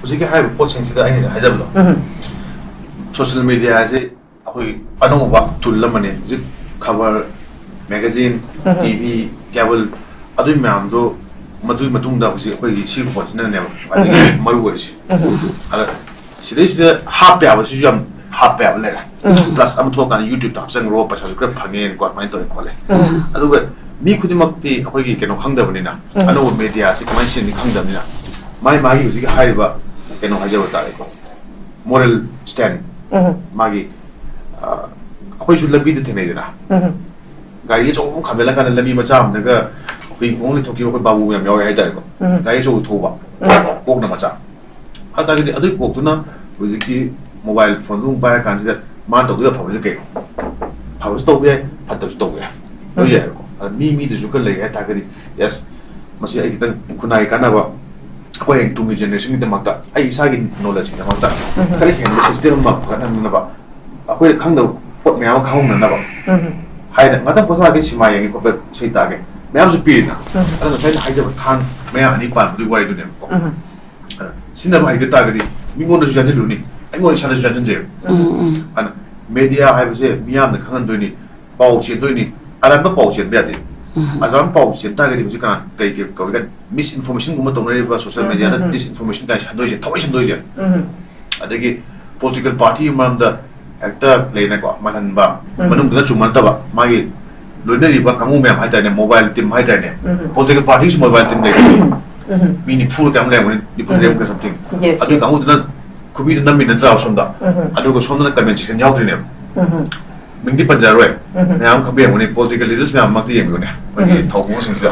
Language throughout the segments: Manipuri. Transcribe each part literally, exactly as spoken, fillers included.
ꯍꯧꯖꯤꯛꯀꯤ ꯍꯥꯏꯔꯤꯕ ꯄꯣꯠꯁꯤꯡꯁꯤꯗ ꯑꯩꯅ ꯉꯁꯥꯏ ꯍꯥꯏꯖꯕꯗꯣ, ꯎꯝ, ꯁꯣꯁꯤꯌꯦꯜ ꯃꯦꯗꯤꯌꯥꯁꯦ ꯑꯩꯈꯣꯏ ꯑꯅꯧꯕ ꯇꯨꯜ ꯑꯃꯅꯤ꯫ ꯍꯧꯖꯤꯛ ꯈꯕꯔ, ꯃꯦꯒꯥꯖꯤꯟ, ꯎꯝ, ꯇꯤ ꯚꯤ, ꯀꯦꯕꯜ, ꯑꯗꯨꯒꯤ ꯃꯌꯥꯝꯗꯣ, ꯃꯗꯨꯒꯤ ꯃꯇꯨꯡꯗ ꯍꯧꯖꯤꯛ ꯑꯩꯈꯣꯏꯒꯤ ꯁꯤꯒꯤ ꯄꯣꯠꯁꯤꯅꯅꯦꯕ ꯈ꯭ꯋꯥꯏꯗꯒꯤ ꯎꯝ, ꯃꯔꯨ ꯑꯣꯏꯔꯤꯁꯦ꯫ ꯎꯝ, ꯑꯗ ꯁꯤꯗꯩꯁꯤꯗ ꯍꯥꯞꯄ ꯌꯥꯕꯁꯤꯁꯨ ꯌꯥꯝ ꯍꯥꯞꯄ ꯌꯥꯕ ꯂꯩꯔꯦ꯫ ꯎꯝ, ꯄ꯭ꯂꯁ ꯑꯃ ꯊꯣꯛꯑꯀꯥꯟꯗ ꯌꯨꯇ꯭ꯌꯨꯕꯇ ꯍꯥꯞꯆꯟꯈ꯭ꯔꯣ, ꯄꯩꯁꯥꯁꯨ ꯈꯔ ꯐꯪꯉꯦꯅꯀꯣ, ꯑꯗꯨꯃꯥꯏꯅ ꯇꯧꯔꯦ ꯈꯣꯠꯂꯦ꯫ ꯎꯝ, ꯑꯗꯨꯒ ꯃꯤ ꯈꯨꯗꯤꯡꯃꯛꯇꯤ ꯑꯩꯈꯣꯏꯒꯤ ꯀꯩꯅꯣ ꯈꯪꯗꯕꯅꯤꯅ, ꯎꯝ, ꯑꯅꯧꯕ ꯃꯦꯗꯤꯌꯥꯁꯤ ꯀꯃꯥꯏꯅ ꯁꯤꯖꯤꯟꯅꯅꯤ ꯈꯪꯗꯕꯅꯤꯅ, ꯃꯥꯏ ꯃꯥꯒꯤ ꯍꯧꯖꯤꯛꯀꯤ ꯍꯥꯏꯔꯤꯕ ꯀꯩꯅꯣ ꯍꯥꯏꯖꯕ ꯇꯥꯔꯦꯀꯣ, ꯃꯣꯔꯦꯜ ꯁ꯭ꯇꯦꯟ, ꯎꯝ, ꯃꯥꯒꯤ, ꯑ, ꯑꯩꯈꯣꯏꯁꯨ ꯂꯝꯕꯤꯗ ꯊꯦꯡꯅꯩꯗꯅ, ꯎꯝ, ꯒꯥꯔꯤ ꯑꯆꯧꯕ ꯑꯃ ꯈꯥꯝꯖꯤꯜꯂꯀꯥꯟꯗ ꯂꯝꯕꯤ ꯃꯆꯥ ꯑꯃꯗꯒ ꯍꯨꯏ ꯈꯣꯡ ꯂꯩꯊꯣꯛꯈꯤꯕ ꯑꯩꯈꯣꯏ ꯕꯥꯕꯨ ꯌꯥꯝ ꯌꯥꯎꯋꯦ ꯍꯥꯏꯇꯥꯔꯦꯀꯣ꯫ ꯎꯝ, ꯒꯥꯔꯤ ꯑꯆꯧꯕ ꯊꯧꯕ, ꯎꯝ, ꯀꯣꯛꯅ ꯃꯆꯥ꯫ ꯑꯗꯨ ꯇꯥꯔꯒꯗꯤ ꯑꯗꯨꯒꯤ ꯀꯣꯛꯇꯨꯅ ꯍꯧꯖꯤꯛꯀꯤ ꯃꯣꯕꯥꯏꯜ ꯐꯣꯟꯗꯨ ꯑꯃꯨꯛ ꯄꯥꯏꯔ ꯀꯥꯟꯁꯤꯗ ꯃꯥꯅ ꯇꯧꯗꯣꯏ ꯑꯐꯕꯁꯦ ꯀꯩꯅꯣ? ꯑꯐꯕꯁꯨ ꯇꯧꯕ ꯌꯥꯏ, ꯐꯠꯇꯕꯁꯨ ꯇꯧꯕ ꯌꯥꯏ, ꯂꯣꯏ ꯎꯝ, ꯌꯥꯏꯕꯀꯣ꯫ ꯑꯗ ꯃꯤ ꯃꯤꯗꯁꯨ ꯈꯔ ꯂꯩꯔꯦ ꯍꯥꯏ ꯇꯥꯔꯒꯗꯤ, ꯌꯦꯁ, ꯃꯁꯤ ꯑꯩ ꯈꯤꯇꯪ ꯈꯨꯟꯅꯥꯏ ꯀꯥꯟꯅꯕ, ꯑꯩꯈꯣꯏ ꯍꯌꯦꯡ ꯇꯨꯡꯒꯤ ꯖꯦꯅꯦꯔꯦꯁꯟꯒꯤꯗꯃꯛꯇ, ꯑꯩ ꯏꯁꯥꯒꯤ ꯅꯣꯂꯦꯖꯀꯤꯗꯃꯛꯇ ꯎꯝ, ꯈꯔ ꯍꯦꯟꯕ ꯁꯤꯁꯇꯦꯝ ꯑꯃ ꯐꯒꯠꯍꯟꯅꯕ, ꯑꯩꯈꯣꯏꯅ ꯈꯪꯗꯕ ꯄꯣꯠ ꯃꯌꯥꯝ ꯑꯃ ꯈꯪꯍꯧꯅꯅꯕ ꯎꯝ, ꯍꯥꯏꯅ ꯉꯥꯛꯇꯪ ꯄꯣꯊꯥꯒꯦ, ꯁꯤꯃꯥ ꯌꯦꯡꯒꯦ ꯈꯣꯠꯄ ꯏꯁꯩ ꯇꯥꯒꯦ ꯃꯌꯥꯝꯁꯨ ꯄꯤꯔꯤꯅ꯫ ꯎꯝ, ꯑꯗꯨꯅ ꯉꯁꯥꯏ ꯑꯩꯅ ꯍꯥꯏꯖꯕ ꯊꯥꯡ ꯃꯌꯥ ꯑꯅꯤ ꯄꯥꯟꯕꯗꯨꯒꯤ ꯋꯥꯔꯤꯗꯨꯅꯦꯕꯀꯣ꯫ ꯎꯝ, ꯑꯗ ꯁꯤꯖꯤꯟꯅꯕ ꯍꯩꯇ ꯇꯥꯔꯒꯗꯤ ꯃꯤꯉꯣꯟꯗꯁꯨ ꯌꯥꯟꯁꯤꯜꯂꯨꯅꯤ, ꯑꯩꯉꯣꯟꯗ ꯏꯁꯥꯗꯁꯨ ꯌꯥꯟꯁꯤꯟꯖꯩꯕ꯫ ꯎꯝ, ꯎꯝ. ꯑꯗ ꯃꯦꯗꯤꯌꯥ ꯍꯥꯏꯕꯁꯦ ꯃꯤꯌꯥꯝꯅ ꯈꯪꯍꯟꯗꯣꯏꯅꯤ, ꯄꯥꯎ ꯆꯦꯟꯗꯣꯏꯅꯤ, ꯑꯔꯥꯟꯕ ꯄꯥꯎ ꯆꯦꯟꯕ ꯌꯥꯗꯦ꯫ ꯎꯝ. ꯑꯔꯥꯟꯕ ꯄꯥꯎ ꯆꯦꯟ ꯇꯥꯔꯒꯗꯤ ꯍꯧꯖꯤꯛ ꯀꯅꯥ ꯀꯩ ꯀꯩ ꯀꯧꯏ ꯀꯥꯟ ꯃꯤꯁ ꯏꯟꯐꯣꯔꯃꯦꯁꯟꯒꯨꯝꯕ ꯇꯧꯅꯔꯤꯕ ꯁꯣꯁꯤꯌꯦꯜ ꯎꯝ, ꯃꯦꯗꯤꯌꯥꯗ ꯎꯝ, ꯎꯝ. ꯗꯤꯁ ꯏꯟꯐꯣꯔꯃꯦꯁꯟ ꯀꯥꯏꯅ ꯁꯟꯗꯣꯏꯁꯦ, ꯊꯑꯣꯏ ꯁꯟꯗꯣꯏꯁꯦ꯫ ꯎꯝ, ꯑꯗꯒꯤ ꯄꯣꯂꯤꯇꯤꯀꯦꯜ ꯄꯥꯔꯇꯤꯒꯤ ꯃꯔꯝꯗ ꯍꯦꯛꯇ ꯂꯩꯅꯀꯣ, ꯃꯥꯜꯍꯟꯕ, ꯎꯝ. ꯃꯅꯨꯡꯗꯨꯗ ꯆꯨꯝꯕ ꯅꯠꯇꯕ, ꯃꯥꯒꯤ ꯂꯣꯏꯅꯔꯤꯕ ꯀꯥꯡꯕꯨ ꯃꯌꯥꯝ ꯍꯥꯏꯇꯥꯔꯦꯅꯦ, ꯃꯣꯕꯥꯏꯜ ꯇꯤꯝ ꯍꯥꯏꯇꯥꯔꯦꯅꯦ, ꯎꯝ. ꯄꯣꯂꯤꯇꯤꯀꯦꯜ ꯄꯥꯔꯇꯤꯒꯤꯁꯨ ꯃꯣꯕꯥꯏꯜ ꯇꯤꯝ ꯂꯩ꯫ ꯎꯝ, ꯃꯤ ꯅꯤꯐꯨ ꯀꯌꯥꯝ ꯂꯩꯔꯝꯒꯅꯤ, ꯅꯤꯐꯨ ꯇꯔꯦꯠ ꯎꯝ. ꯁꯝꯊꯤꯡ꯫ Yes, ꯑꯗꯨꯒꯤ yes. ꯀꯥꯡꯕꯨꯗꯨꯅ ꯈꯨꯕꯤꯗꯨ ꯅꯝꯃꯤ ꯅꯠꯇ꯭ꯔꯥ ꯁꯣꯝꯗ? ꯎꯝ. ꯑꯗꯨꯒ ꯁꯣꯝꯗꯅ ꯀꯃꯦꯟ ꯁꯦꯛꯁꯟ ꯌꯥꯎꯗ꯭ꯔꯤꯅꯦꯕ꯫ ꯎꯝ, ꯃꯤꯡꯗꯤ ꯄꯟꯖꯔꯣꯏ꯫ ꯎꯝ. ꯃꯌꯥꯝ ꯈꯪꯕꯤꯔꯝꯒꯅꯤ, ꯄꯣꯂꯤꯇꯤꯀꯦꯜ ꯂꯤꯗꯔꯁ ꯃꯌꯥꯝ ꯑꯃꯛꯇ ꯌꯦꯡꯕꯤꯌꯨꯅꯦ꯫ ꯑꯩꯈꯣꯏꯒꯤ ꯎꯝ. ꯊꯧꯕꯨꯡꯁꯤꯡꯁꯤꯗ,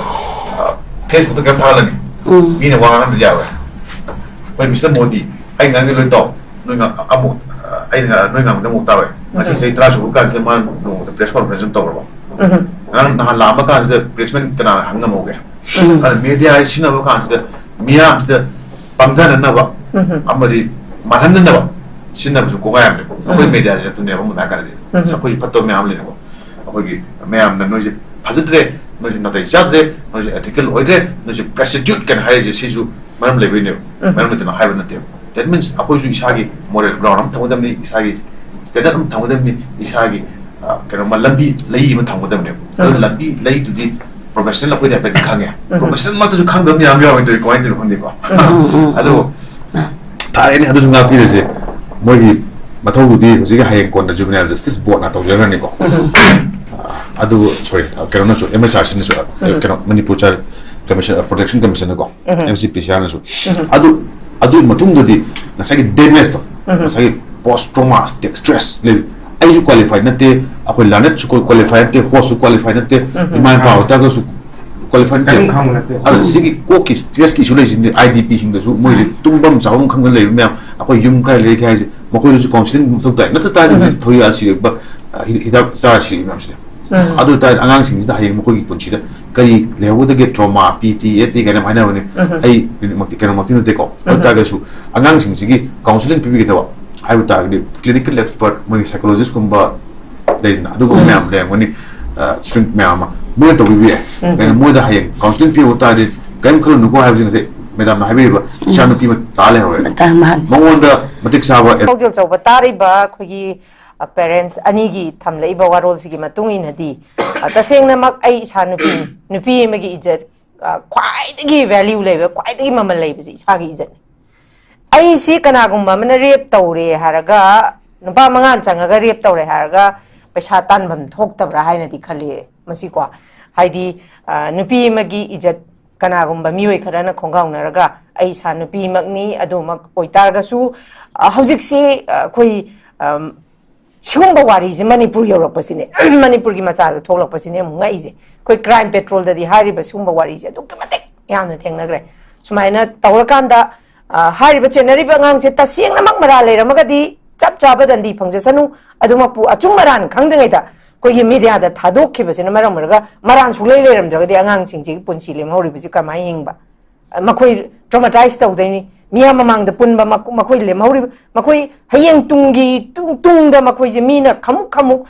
ꯑ, ꯐꯦꯁꯕꯨꯛꯇ ꯀꯩꯝ ꯊꯥꯒꯠꯂꯅꯤ꯫ ꯎꯝ. ꯃꯤꯅ ꯋꯥ ꯉꯥꯡꯗ ꯌꯥꯔꯣꯏ꯫ ꯑꯩꯈꯣꯏ ꯃꯤꯁꯇꯔ ꯃꯣꯗꯤ, ꯑꯩ ꯉꯥꯡꯒꯦ ꯂꯣꯏ ꯇꯧ꯫ ꯅꯣꯏ ꯉꯥꯡ-, ꯑꯃꯨꯛ, ꯑ, ꯑꯩꯅ ꯉꯥꯡ-, ꯅꯣꯏ ꯉꯥꯡꯕꯗ ꯑꯃꯨꯛ ꯇꯥꯔꯣꯏ꯫ ꯉꯁꯤ ꯎꯝ. ꯆꯍꯤ ꯇꯔꯥ ꯁꯨꯕ ꯀꯥꯟꯁꯤꯗ ꯃꯥꯅ ꯅꯣꯡꯃꯗ ꯄ꯭ꯔꯦꯁ ꯀꯣꯟꯐꯔꯦꯟꯁ ꯑꯃ ꯇꯧꯔꯕ꯫ ꯎꯝ. ꯉꯔꯥꯡ ꯅꯍꯥꯟ ꯂꯥꯛꯑꯝꯕ ꯀꯥꯟꯁꯤꯗ ꯄ꯭ꯔꯦꯁꯃꯦꯟ ꯀꯅꯥꯅ ꯍꯪ ꯉꯝꯍꯧꯒꯦ? ꯎꯝ. ꯑꯗꯨꯅ ꯃꯦꯗꯤꯌꯥ ꯁꯤꯖꯤꯟꯅꯕ ꯀꯥꯟꯁꯤꯗ ꯃꯤꯌꯥꯝꯁꯤꯗ ꯄꯪꯊꯅꯅꯕ ꯎꯝ. ꯑꯃꯗꯤ ꯃꯥꯜꯍꯟꯅꯅꯕ ꯁꯤꯖꯤꯟꯅꯕꯁꯨ ꯀꯣꯡꯒꯥꯏ ꯑꯃꯅꯦꯕ꯫ ꯑꯩꯈꯣꯏ ꯎꯝ. ꯃꯦꯗꯤꯌꯥꯁꯦ ꯑꯗꯨꯅꯦꯕ ꯑꯃꯨꯛ ꯍꯥꯏꯔꯀꯥꯟꯗꯗꯤ꯫ ꯎꯝ. ꯑꯩꯈꯣꯏꯁꯨ ꯐꯠꯇꯕ ꯃꯌꯥꯝ ꯂꯩꯅꯀꯣ꯫ ꯑꯩꯈꯣꯏꯒꯤ ꯃꯌꯥꯝꯅ ꯅꯣꯏꯁꯦ ꯐꯖꯗ꯭ꯔꯦ, ꯅꯣꯏꯁꯦ ꯅꯥꯇꯩ ꯆꯥꯗ꯭ꯔꯦ, ꯅꯣꯏꯁꯦ ꯑꯦꯊꯤꯀꯦꯜ ꯑꯣꯏꯗ꯭ꯔꯦ, ꯅꯣꯏꯁꯦ ꯄ꯭ꯔꯦꯁꯇꯤꯇ꯭ꯌꯨꯠ ꯀꯥꯏꯅ ꯍꯥꯏꯔꯤꯁꯦ ꯁꯤꯁꯨ ꯃꯔꯝ ꯂꯩꯕꯩꯅꯦꯕ꯫ ꯃꯔꯝ ꯂꯩꯇꯅ ꯍꯥꯏꯕ ꯅꯠꯇꯦꯕ꯫ That means ꯑꯩꯈꯣꯏꯁꯨ ꯏꯁꯥꯒꯤ moral ground ꯑꯃ ꯊꯝꯒꯗꯕꯅꯤ, ꯏꯁꯥꯒꯤ standard ꯑꯃ ꯊꯝꯒꯗꯕꯅꯤ, ꯏꯁꯥꯒꯤ, ꯑ, ꯀꯩꯅꯣꯃ ꯂꯝꯕꯤ, ꯂꯩ ꯑꯃ ꯊꯝꯒꯗꯕꯅꯦꯕ꯫ ꯑꯗꯨ ꯂꯝꯕꯤ ꯂꯩꯗꯨꯗꯤ professional ꯑꯩꯈꯣꯏꯗꯤ ꯍꯥꯏꯐꯦꯠ ꯈꯪꯉꯦ꯫ Professional ꯃꯛꯇꯁꯨ ꯈꯪꯗꯕ ꯃꯌꯥꯝ ꯌꯥꯎꯋꯦ ꯇꯧꯔꯤ, ꯀꯃꯥꯏꯅ ꯇꯧꯔꯤꯅꯣ ꯈꯪꯗꯦꯀꯣ꯫ ꯑꯗꯣ ꯐꯔꯦꯅꯦ, ꯑꯗꯨꯁꯨ ꯉꯥꯛꯄꯤꯔꯁꯦ꯫ ꯃꯣꯏꯒꯤ ꯃꯊꯧꯗꯨꯗꯤ ꯍꯧꯖꯤꯛꯀꯤ ꯍꯌꯦꯡ ꯀꯣꯟꯅ Juvenile Justice Boardꯅ ꯇꯧꯖꯈ꯭ꯔꯅꯤꯀꯣ꯫ ꯑꯗꯨ, sorry, ꯀꯩꯅꯣꯅꯁꯨ, M H R Cꯅꯁꯨ, ꯀꯩꯅꯣ, Manipur Child Commission, Protection Commissionꯅꯀꯣ, M C P Cꯅꯁꯨ꯫ ꯑꯗꯨ, ꯑꯗꯨꯒꯤ ꯃꯇꯨꯡꯗꯗꯤ ꯉꯁꯥꯏꯒꯤ deadnessꯇꯣ, ꯉꯁꯥꯏꯒꯤ post trauma stress ꯂꯩ꯫ ꯑꯩꯁꯨ qualified ꯅꯠꯇꯦ, ꯑꯩꯈꯣꯏ learnedꯁꯨ qualified ꯅꯠꯇꯦ, hostꯁꯨ qualified ꯅꯠꯇꯦ, ꯏꯃꯥ ꯏꯄꯥ ꯑꯣꯏꯇꯥꯔꯒꯁꯨ qualified ꯅꯠꯇꯦ꯫ ꯀꯔꯤꯝ ꯈꯪꯕ ꯅꯠꯇꯦ꯫ ꯑꯗꯣ ꯁꯤꯒꯤ ꯀꯣꯛꯀꯤ stressꯀꯤ issue ꯂꯩꯔꯤꯁꯤꯗꯤ I D P ꯁꯤꯡꯗꯁꯨ, ꯃꯣꯏꯁꯦ ꯇꯨꯝꯐꯝ ꯆꯥꯐꯝ ꯈꯪꯗꯅ ꯂꯩꯕ ꯃꯌꯥꯝ, ꯑꯩꯈꯣꯏ ꯌꯨꯝ ꯀꯥꯏ ꯂꯩꯒꯦ ꯍꯥꯏꯁꯦ, ꯃꯈꯣꯏꯗꯁꯨ counselling ꯃꯊꯧ ꯇꯥꯏ꯫ ꯅꯠꯇ ꯇꯥꯔꯗꯤ ꯊꯧꯔꯤ ꯁꯤꯔꯛꯄ, ꯑ, ꯍꯤ-, ꯍꯤꯗꯥꯛ ꯆꯥꯔ ꯁꯤꯔꯛꯏ ꯃꯌꯥꯝꯁꯤꯗꯤ꯫ ꯑꯗꯨ ꯑꯣꯏꯇꯥꯔꯗꯤ ꯑꯉꯥꯡꯁꯤꯡꯁꯤꯗ ꯍꯌꯦꯡ ꯃꯈꯣꯏꯒꯤ ꯄꯨꯟꯁꯤꯗ ꯀꯔꯤ ꯂꯩꯍꯧꯒꯗꯒꯦ, trauma, P T S D ꯀꯥꯏꯅ ꯌꯥꯝ ꯍꯥꯏꯅꯕꯅꯦ꯫ ꯑꯩ ꯀꯩꯅꯣꯃꯛꯇꯤ, ꯀꯩꯅꯣꯃꯛꯇꯤ ꯅꯠꯇꯦꯀꯣ꯫ ꯑꯗꯨ ꯇꯥꯔꯒꯁꯨ ꯑꯉꯥꯡꯁꯤꯡꯁꯤꯒꯤ counselling ꯄꯤꯕꯤꯒꯗꯕ ꯍꯥꯏꯕ ꯇꯥꯔꯒꯗꯤ clinical expert, ꯃꯣꯏꯒꯤ psychologistꯀꯨꯝꯕ ꯂꯩꯗꯅ, ꯑꯗꯨꯒꯨꯝꯕ ꯃꯌꯥꯝ ꯂꯩꯔꯝꯒꯅꯤ꯫ ꯑ, student ꯃꯌꯥꯝ ꯑꯃ ꯃꯣꯏꯅ ꯇꯧꯕꯤꯕ ꯌꯥꯏ꯫ ꯀꯩꯅꯣ, ꯃꯣꯏꯗ ꯍꯌꯦꯡ counselling ꯄꯤꯕ ꯇꯥꯔꯗꯤ ꯀꯔꯤꯝ ꯈꯜꯂꯨꯅꯨꯀꯣ ꯍꯥꯏꯕꯁꯤ ꯉꯁꯥꯏ madamꯅ ꯍꯥꯏꯕꯤꯔꯤꯕ ꯏꯆꯥꯅꯨꯄꯤ ꯑꯃ ꯇꯥ ꯂꯩꯍꯧꯔꯦ꯫ ꯃꯇꯥꯡ ꯃꯥꯅꯤ꯫ ꯃꯉꯣꯟꯗ ꯃꯇꯤꯛ ꯆꯥꯕ ꯈꯣꯡꯖꯦꯜ ꯆꯥꯎꯕ ꯇꯥꯔꯤꯕ ꯑꯩꯈꯣꯏꯒꯤ, ꯑ, parents ꯑꯅꯤꯒꯤ ꯊꯝꯂꯛꯏꯕ ꯋꯥꯔꯣꯜꯁꯤꯒꯤ ꯃꯇꯨꯡ ꯏꯟꯅꯗꯤ, ꯑ, ꯇꯁꯦꯡꯅꯃꯛ ꯑꯩ ꯏꯁꯥ ꯅꯨꯄꯤꯅꯤ, ꯅꯨꯄꯤ ꯑꯃꯒꯤ ꯏꯖꯠ, ꯑ, ꯈ꯭ꯋꯥꯏꯗꯒꯤ value ꯂꯩꯕ, ꯈ꯭ꯋꯥꯏꯗꯒꯤ ꯃꯃꯜ ꯂꯩꯕꯁꯤ ꯏꯁꯥꯒꯤ ꯏꯖꯠꯅꯤ꯫ ꯑꯩꯁꯤ ꯀꯅꯥꯒꯨꯝꯕ ꯑꯃꯅ rape ꯇꯧꯔꯦ ꯍꯥꯏꯔꯒ, ꯅꯨꯄꯥ ꯃꯉꯥꯅ ꯆꯪꯉꯒ rape ꯇꯧꯔꯦ ꯍꯥꯏꯔꯒ ꯄꯩꯁꯥ ꯇꯥꯟꯐꯝ ꯊꯣꯛꯇꯕ꯭ꯔꯥ ꯍꯥꯏꯅꯗꯤ ꯈꯜꯂꯤ ꯃꯁꯤꯀꯣ꯫ ꯍꯥꯏꯗꯤ, ꯑ, ꯅꯨꯄꯤ ꯑꯃꯒꯤ ꯏꯖꯠ ꯀꯅꯥꯒꯨꯝꯕ ꯃꯤꯑꯣꯏ ꯈꯔꯅ ꯈꯣꯡꯒꯥꯎꯅꯔꯒ, "ꯑꯩ ꯏꯁꯥ ꯅꯨꯄꯤꯃꯛꯅꯤ", ꯑꯗꯨꯃꯛ ꯑꯣꯏꯇꯥꯔꯒꯁꯨ, ꯑ, ꯍꯧꯖꯤꯛꯁꯤ, ꯑ, ꯑꯩꯈꯣꯏ, ꯑꯝ, ꯁꯤꯒꯨꯝꯕ ꯋꯥꯔꯤꯁꯦ ꯃꯅꯤꯄꯨꯔ ꯌꯧꯔꯛꯄꯁꯤꯅꯦ, ꯃꯅꯤꯄꯨꯔꯒꯤ ꯃꯆꯥꯗ ꯊꯣꯛꯂꯛꯄꯁꯤꯅꯦ ꯑꯃꯨꯛ ꯉꯛꯏꯁꯦ꯫ ꯑꯩꯈꯣꯏ crime patrolꯗꯗꯤ ꯍꯥꯏꯔꯤꯕ ꯁꯤꯒꯨꯝꯕ ꯋꯥꯔꯤꯁꯦ ꯑꯗꯨꯛꯀꯤ ꯃꯇꯤꯛ ꯌꯥꯝꯅ ꯊꯦꯡꯅꯈ꯭ꯔꯦ꯫ ꯁꯨꯃꯥꯏꯅ ꯇꯧꯔꯀꯥꯟꯗ, ꯑ, ꯍꯥꯏꯔꯤꯕ ꯆꯦꯟꯅꯔꯤꯕ ꯑꯉꯥꯡꯁꯦ ꯇꯁꯦꯡꯅꯃꯛ ꯃꯔꯥꯜ ꯂꯩꯔꯝꯃꯒꯗꯤ ꯆꯞ ꯆꯥꯕ ꯗꯟꯗꯤ ꯐꯪꯖꯁꯅꯨ, ꯑꯗꯨꯃꯛꯄꯨ ꯑꯆꯨꯝ ꯑꯔꯥꯟ ꯈꯪꯗ꯭ꯔꯤꯉꯩꯗ ꯑꯩꯈꯣꯏꯒꯤ mediaꯗ ꯊꯥꯗꯣꯛꯈꯤꯕꯁꯤꯅ ꯃꯔꯝ ꯑꯣꯏꯔꯒ ꯃꯔꯥꯜ ꯁꯨꯡꯂꯩ ꯂꯩꯔꯝꯗ꯭ꯔꯒꯗꯤ ꯑꯉꯥꯡꯁꯤꯡꯁꯤꯒꯤ ꯄꯨꯟꯁꯤ ꯂꯦꯝꯍꯧꯔꯤꯕꯁꯤ ꯀꯃꯥꯏꯅ ꯍꯤꯡꯕ? ꯃꯈꯣꯏ traumatize ꯇꯧꯗꯣꯏꯅꯤ꯫ ꯃꯤꯌꯥꯝ ꯃꯃꯥꯡꯗ ꯄꯨꯟꯕ, ꯃꯈꯣ-, ꯃꯈꯣꯏ ꯂꯦꯝꯍꯧꯔꯤꯕ, ꯃꯈꯣꯏ ꯍꯌꯦꯡ ꯇꯨꯡꯒꯤ, ꯇꯨꯡ-, ꯇꯨꯡꯗ ꯃꯈꯣꯏꯁꯦ ꯃꯤꯅ ꯈꯃꯨꯛ ꯈꯃꯨꯛ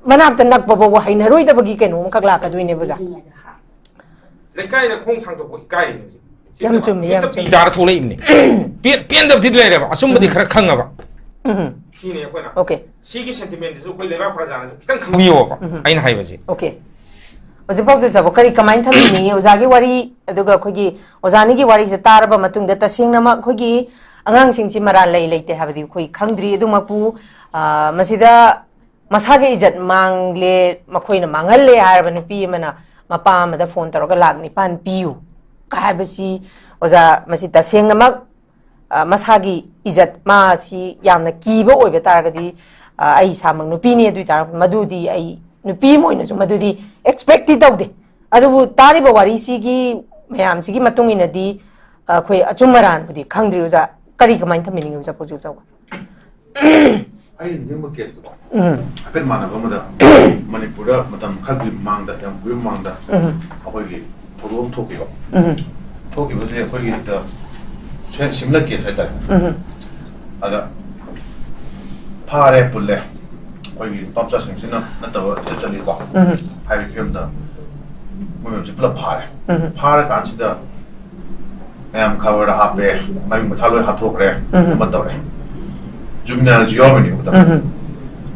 ꯃꯅꯥꯛꯇ ꯅꯛꯄ ꯐꯥꯎꯕ ꯍꯩꯅꯔꯣꯏꯗꯕꯒꯤ ꯀꯩꯅꯣ ꯑꯃꯈꯛ ꯂꯥꯛꯀꯗꯣꯏꯅꯦꯕ, ꯑꯣꯖꯥ꯫ ꯂꯩꯀꯥꯏꯗ ꯈꯣꯡ ꯊꯥꯡꯗꯣꯛꯄ ꯏꯀꯥꯏꯔꯤꯅꯦ ꯍꯧꯖꯤꯛ꯫ ꯁꯤ ꯌꯥꯝ ꯆꯨꯝꯃꯤ, ꯌꯥꯝ ꯍꯦꯛꯇ ꯆꯨꯝꯃꯤ꯫ ꯄꯤ ꯇꯥꯔ ꯊꯣꯛꯂꯛꯏꯕꯅꯤ꯫ ꯄꯦꯟ- ꯄꯦꯟꯗꯕꯗꯤ ꯂꯩꯔꯦꯕ, ꯑꯆꯨꯝꯕꯗꯤ ꯈꯔ ꯈꯪꯉꯕ꯫ ꯎꯝ꯫ ꯁꯤꯅꯤ ꯑꯩꯈꯣꯏꯅ Okay꯫ ꯁꯤꯒꯤ sentimentꯁꯤꯁꯨ ꯑꯩꯈꯣꯏ ꯂꯩꯕꯥꯛ ꯄ꯭ꯔꯖꯥꯅꯁꯨ ꯈꯤꯇꯪ ꯈꯪꯕꯤꯌꯣꯕ꯫ ꯑꯩꯅ ꯍꯥꯏꯕꯁꯦ꯫ Okay꯫ ꯍꯧꯖꯤꯛꯐꯥꯎꯗ ꯆꯥꯕ ꯀꯔꯤ ꯀꯃꯥꯏꯅ ꯊꯝꯕꯤꯅꯤꯡꯉꯤ? ꯑꯣꯖꯥꯒꯤ ꯋꯥꯔꯤ, ꯑꯗꯨꯒ ꯑꯩꯈꯣꯏꯒꯤ ꯑꯣꯖꯥꯅꯤꯒꯤ ꯋꯥꯔꯤꯁꯦ ꯇꯥꯔꯕ ꯃꯇꯨꯡꯗ ꯇꯁꯦꯡꯅꯃꯛ ꯑꯩꯈꯣꯏꯒꯤ ꯑꯉꯥꯡꯁꯤꯡꯁꯤ ꯃꯔꯥꯜ ꯂꯩ ꯂꯩꯇꯦ ꯍꯥꯏꯕꯗꯤ ꯑꯩꯈꯣꯏ ꯈꯪꯗ꯭ꯔꯤ꯫ ꯑꯗꯨꯃꯛꯄꯨ, ꯑ, ꯃꯁꯤꯗ ꯃꯁꯥꯒꯤ ꯏꯖꯠ ꯃꯥꯡꯂꯦ, ꯃꯈꯣꯏꯅ ꯃꯥꯡꯍꯜꯂꯦ ꯍꯥꯏꯔꯕ ꯅꯨꯄꯤ ꯑꯃꯅ ꯃꯄꯥ ꯑꯃꯗ phone ꯇꯧꯔꯒ ꯂꯥꯛ ꯅꯤꯄꯥꯟ ꯄꯤꯌꯨ ꯍꯥꯏꯕꯁꯤ, ꯑꯣꯖꯥ, ꯃꯁꯤ ꯇꯁꯦꯡꯅꯃꯛ, ꯑ, ꯃꯁꯥꯒꯤ ꯏꯖꯠ, ꯃꯥꯁꯤ ꯌꯥꯝꯅ ꯀꯤꯕ ꯑꯣꯏꯕ ꯇꯥꯔꯒꯗꯤ, ꯑ, ꯑꯩ ꯏꯁꯥꯃꯛ ꯅꯨꯄꯤꯅꯤ, ꯑꯗꯨ ꯑꯣꯏ ꯇꯥꯔꯒꯗꯤ ꯃꯗꯨꯗꯤ ꯑꯩ ꯅꯨꯄꯤ ꯑꯃ ꯑꯣꯏꯅꯁꯨ ꯃꯗꯨꯗꯤ expectꯇꯤ ꯇꯧꯗꯦ꯫ ꯑꯗꯨꯕꯨ ꯇꯥꯔꯤꯕ ꯋꯥꯔꯤꯁꯤꯒꯤ ꯃꯌꯥꯝꯁꯤꯒꯤ ꯃꯇꯨꯡ ꯏꯟꯅꯗꯤ, ꯑ, ꯑꯩꯈꯣꯏ ꯑꯆꯨꯝ ꯑꯔꯥꯟꯕꯨꯗꯤ ꯈꯪꯗ꯭ꯔꯤ꯫ ꯑꯣꯖꯥ, ꯀꯔꯤ ꯀꯃꯥꯏꯅ ꯊꯝꯕꯤꯅꯤꯡꯉꯤ ꯑꯣꯖꯥ ꯄꯨꯛꯆꯦꯜ ꯆꯥꯎꯕ? ꯑꯩꯅ ꯅꯤꯡꯁꯤꯡꯕ caseꯇꯀꯣ, ꯎꯝ꯫ ꯍꯥꯏꯐꯦꯠ ꯃꯥꯟꯅꯕ ꯑꯃꯗ, ꯃꯅꯤꯄꯨꯔꯗ ꯃꯇꯝ ꯈꯔꯒꯤ ꯃꯃꯥꯡꯗ, ꯌꯥꯝ ꯀꯨꯏꯕ ꯃꯃꯥꯡꯗ, ꯎꯝ꯫ ꯑꯩꯈꯣꯏꯒꯤ ꯊꯧꯗꯣꯛ ꯑꯃ ꯊꯣꯛꯈꯤꯕ꯫ ꯎꯝ꯫ ꯊꯣꯛꯈꯤꯕꯁꯦ ꯑꯩꯈꯣꯏꯒꯤ ꯁꯦ- similar case ꯍꯥꯏꯇꯥꯔꯦ꯫ ꯎꯝ꯫ ꯑꯗ ꯐꯥꯔꯦ, ꯄꯨꯜꯂꯦ, ꯑꯩꯈꯣꯏꯒꯤ ꯅꯨꯄꯥ ꯃꯆꯥꯁꯤꯡꯁꯤꯅ ꯅꯠꯇꯕ ꯏꯆꯠ ꯆꯠꯂꯤꯀꯣ, ꯎꯝ꯫ ꯍꯥꯏꯕꯒꯤ ꯐꯤꯕꯝꯗ ꯃꯣꯏ ꯃꯌꯥꯝꯁꯦ ꯄꯨꯂꯞ ꯐꯥꯔꯦ꯫ ꯎꯝ꯫ ꯐꯥꯔꯀꯥꯟꯁꯤꯗ ꯃꯌꯥꯝ ꯈꯕꯔꯗ ꯍꯥꯞꯄꯦ, ꯃꯃꯤꯡ ꯃꯊꯥ ꯂꯣꯏ ꯍꯥꯞꯊꯣꯛꯈ꯭ꯔꯦ, ꯎꯝ꯫ ꯑꯃ ꯇꯧꯔꯦ꯫ Juvenileꯁꯨ ꯌꯥꯎꯔꯝꯃꯤꯅꯦ ꯃꯇꯝꯗ꯫ ꯎꯝ꯫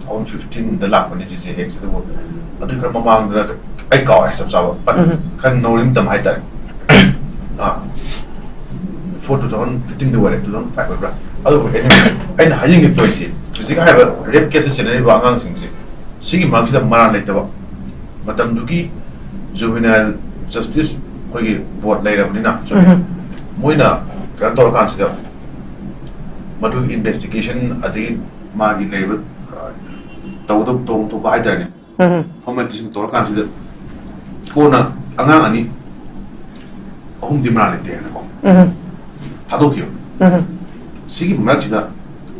Two thousand fifteenꯗ ꯂꯥꯛꯄꯅꯦ ꯁꯤꯁꯦ ꯍꯦꯛꯁꯦ, ꯑꯗꯨꯕꯨ ꯑꯗꯨꯒꯤ ꯈꯔ ꯃꯃꯥꯡꯗ ꯑꯩ ꯀꯥꯎꯔꯦ ꯆꯞ ꯆꯥꯕ, but ꯎꯝ꯫ ꯈꯔ ꯅꯧꯔꯤ ꯃꯇꯝ ꯍꯥꯏꯇꯥꯔꯦ꯫ ꯑꯥ, four two thousand fifteenꯗ ꯑꯣꯏꯔꯦ, two thousand five ꯑꯣꯏꯕ꯭ꯔꯥ? ꯑꯗꯨꯕꯨ anyway, ꯑꯩꯅ ꯍꯥꯏꯅꯤꯡꯉꯤ pointꯁꯦ, ꯍꯧꯖꯤꯛ ꯍꯥꯏꯔꯤꯕ rape caseꯇ ꯆꯦꯟꯅꯔꯤꯕ ꯑꯉꯥꯡꯁꯤꯡꯁꯦ, ꯁꯤꯒꯤ ꯃꯔꯛꯁꯤꯗ ꯃꯔꯥꯜ ꯂꯩꯇꯕ, ꯃꯇꯝꯗꯨꯒꯤ Juvenile Justice ꯑꯩꯈꯣꯏꯒꯤ board ꯂꯩꯔꯕꯅꯤꯅ, ꯎꯝ꯫ ꯃꯣꯏꯅ ꯀꯩꯅꯣ ꯇꯧꯔꯀꯥꯟꯁꯤꯗ ꯃꯗꯨꯒꯤ investigation ꯑꯗꯒꯤ ꯃꯥꯒꯤ ꯂꯩꯔꯤꯕ, ꯑ, ꯇꯧꯒꯗꯕ, ꯇꯧꯐꯝ ꯊꯣꯛꯄ ꯍꯥꯏꯇꯥꯔꯦꯅꯦ, ꯎꯝ꯫ formalityꯁꯤꯡ ꯇꯧꯔꯀꯥꯟꯁꯤꯗ ꯀꯣꯟꯅ ꯑꯉꯥꯡ ꯑꯅꯤ ꯑꯍꯨꯝꯗꯤ ꯃꯔꯥꯜ ꯂꯩꯇꯦ ꯍꯥꯏꯅꯀꯣ ꯎꯝ꯫ ꯊꯥꯗꯣꯛꯈꯤꯕ꯫ ꯎꯝ꯫ ꯁꯤꯒꯤ ꯃꯔꯛꯁꯤꯗ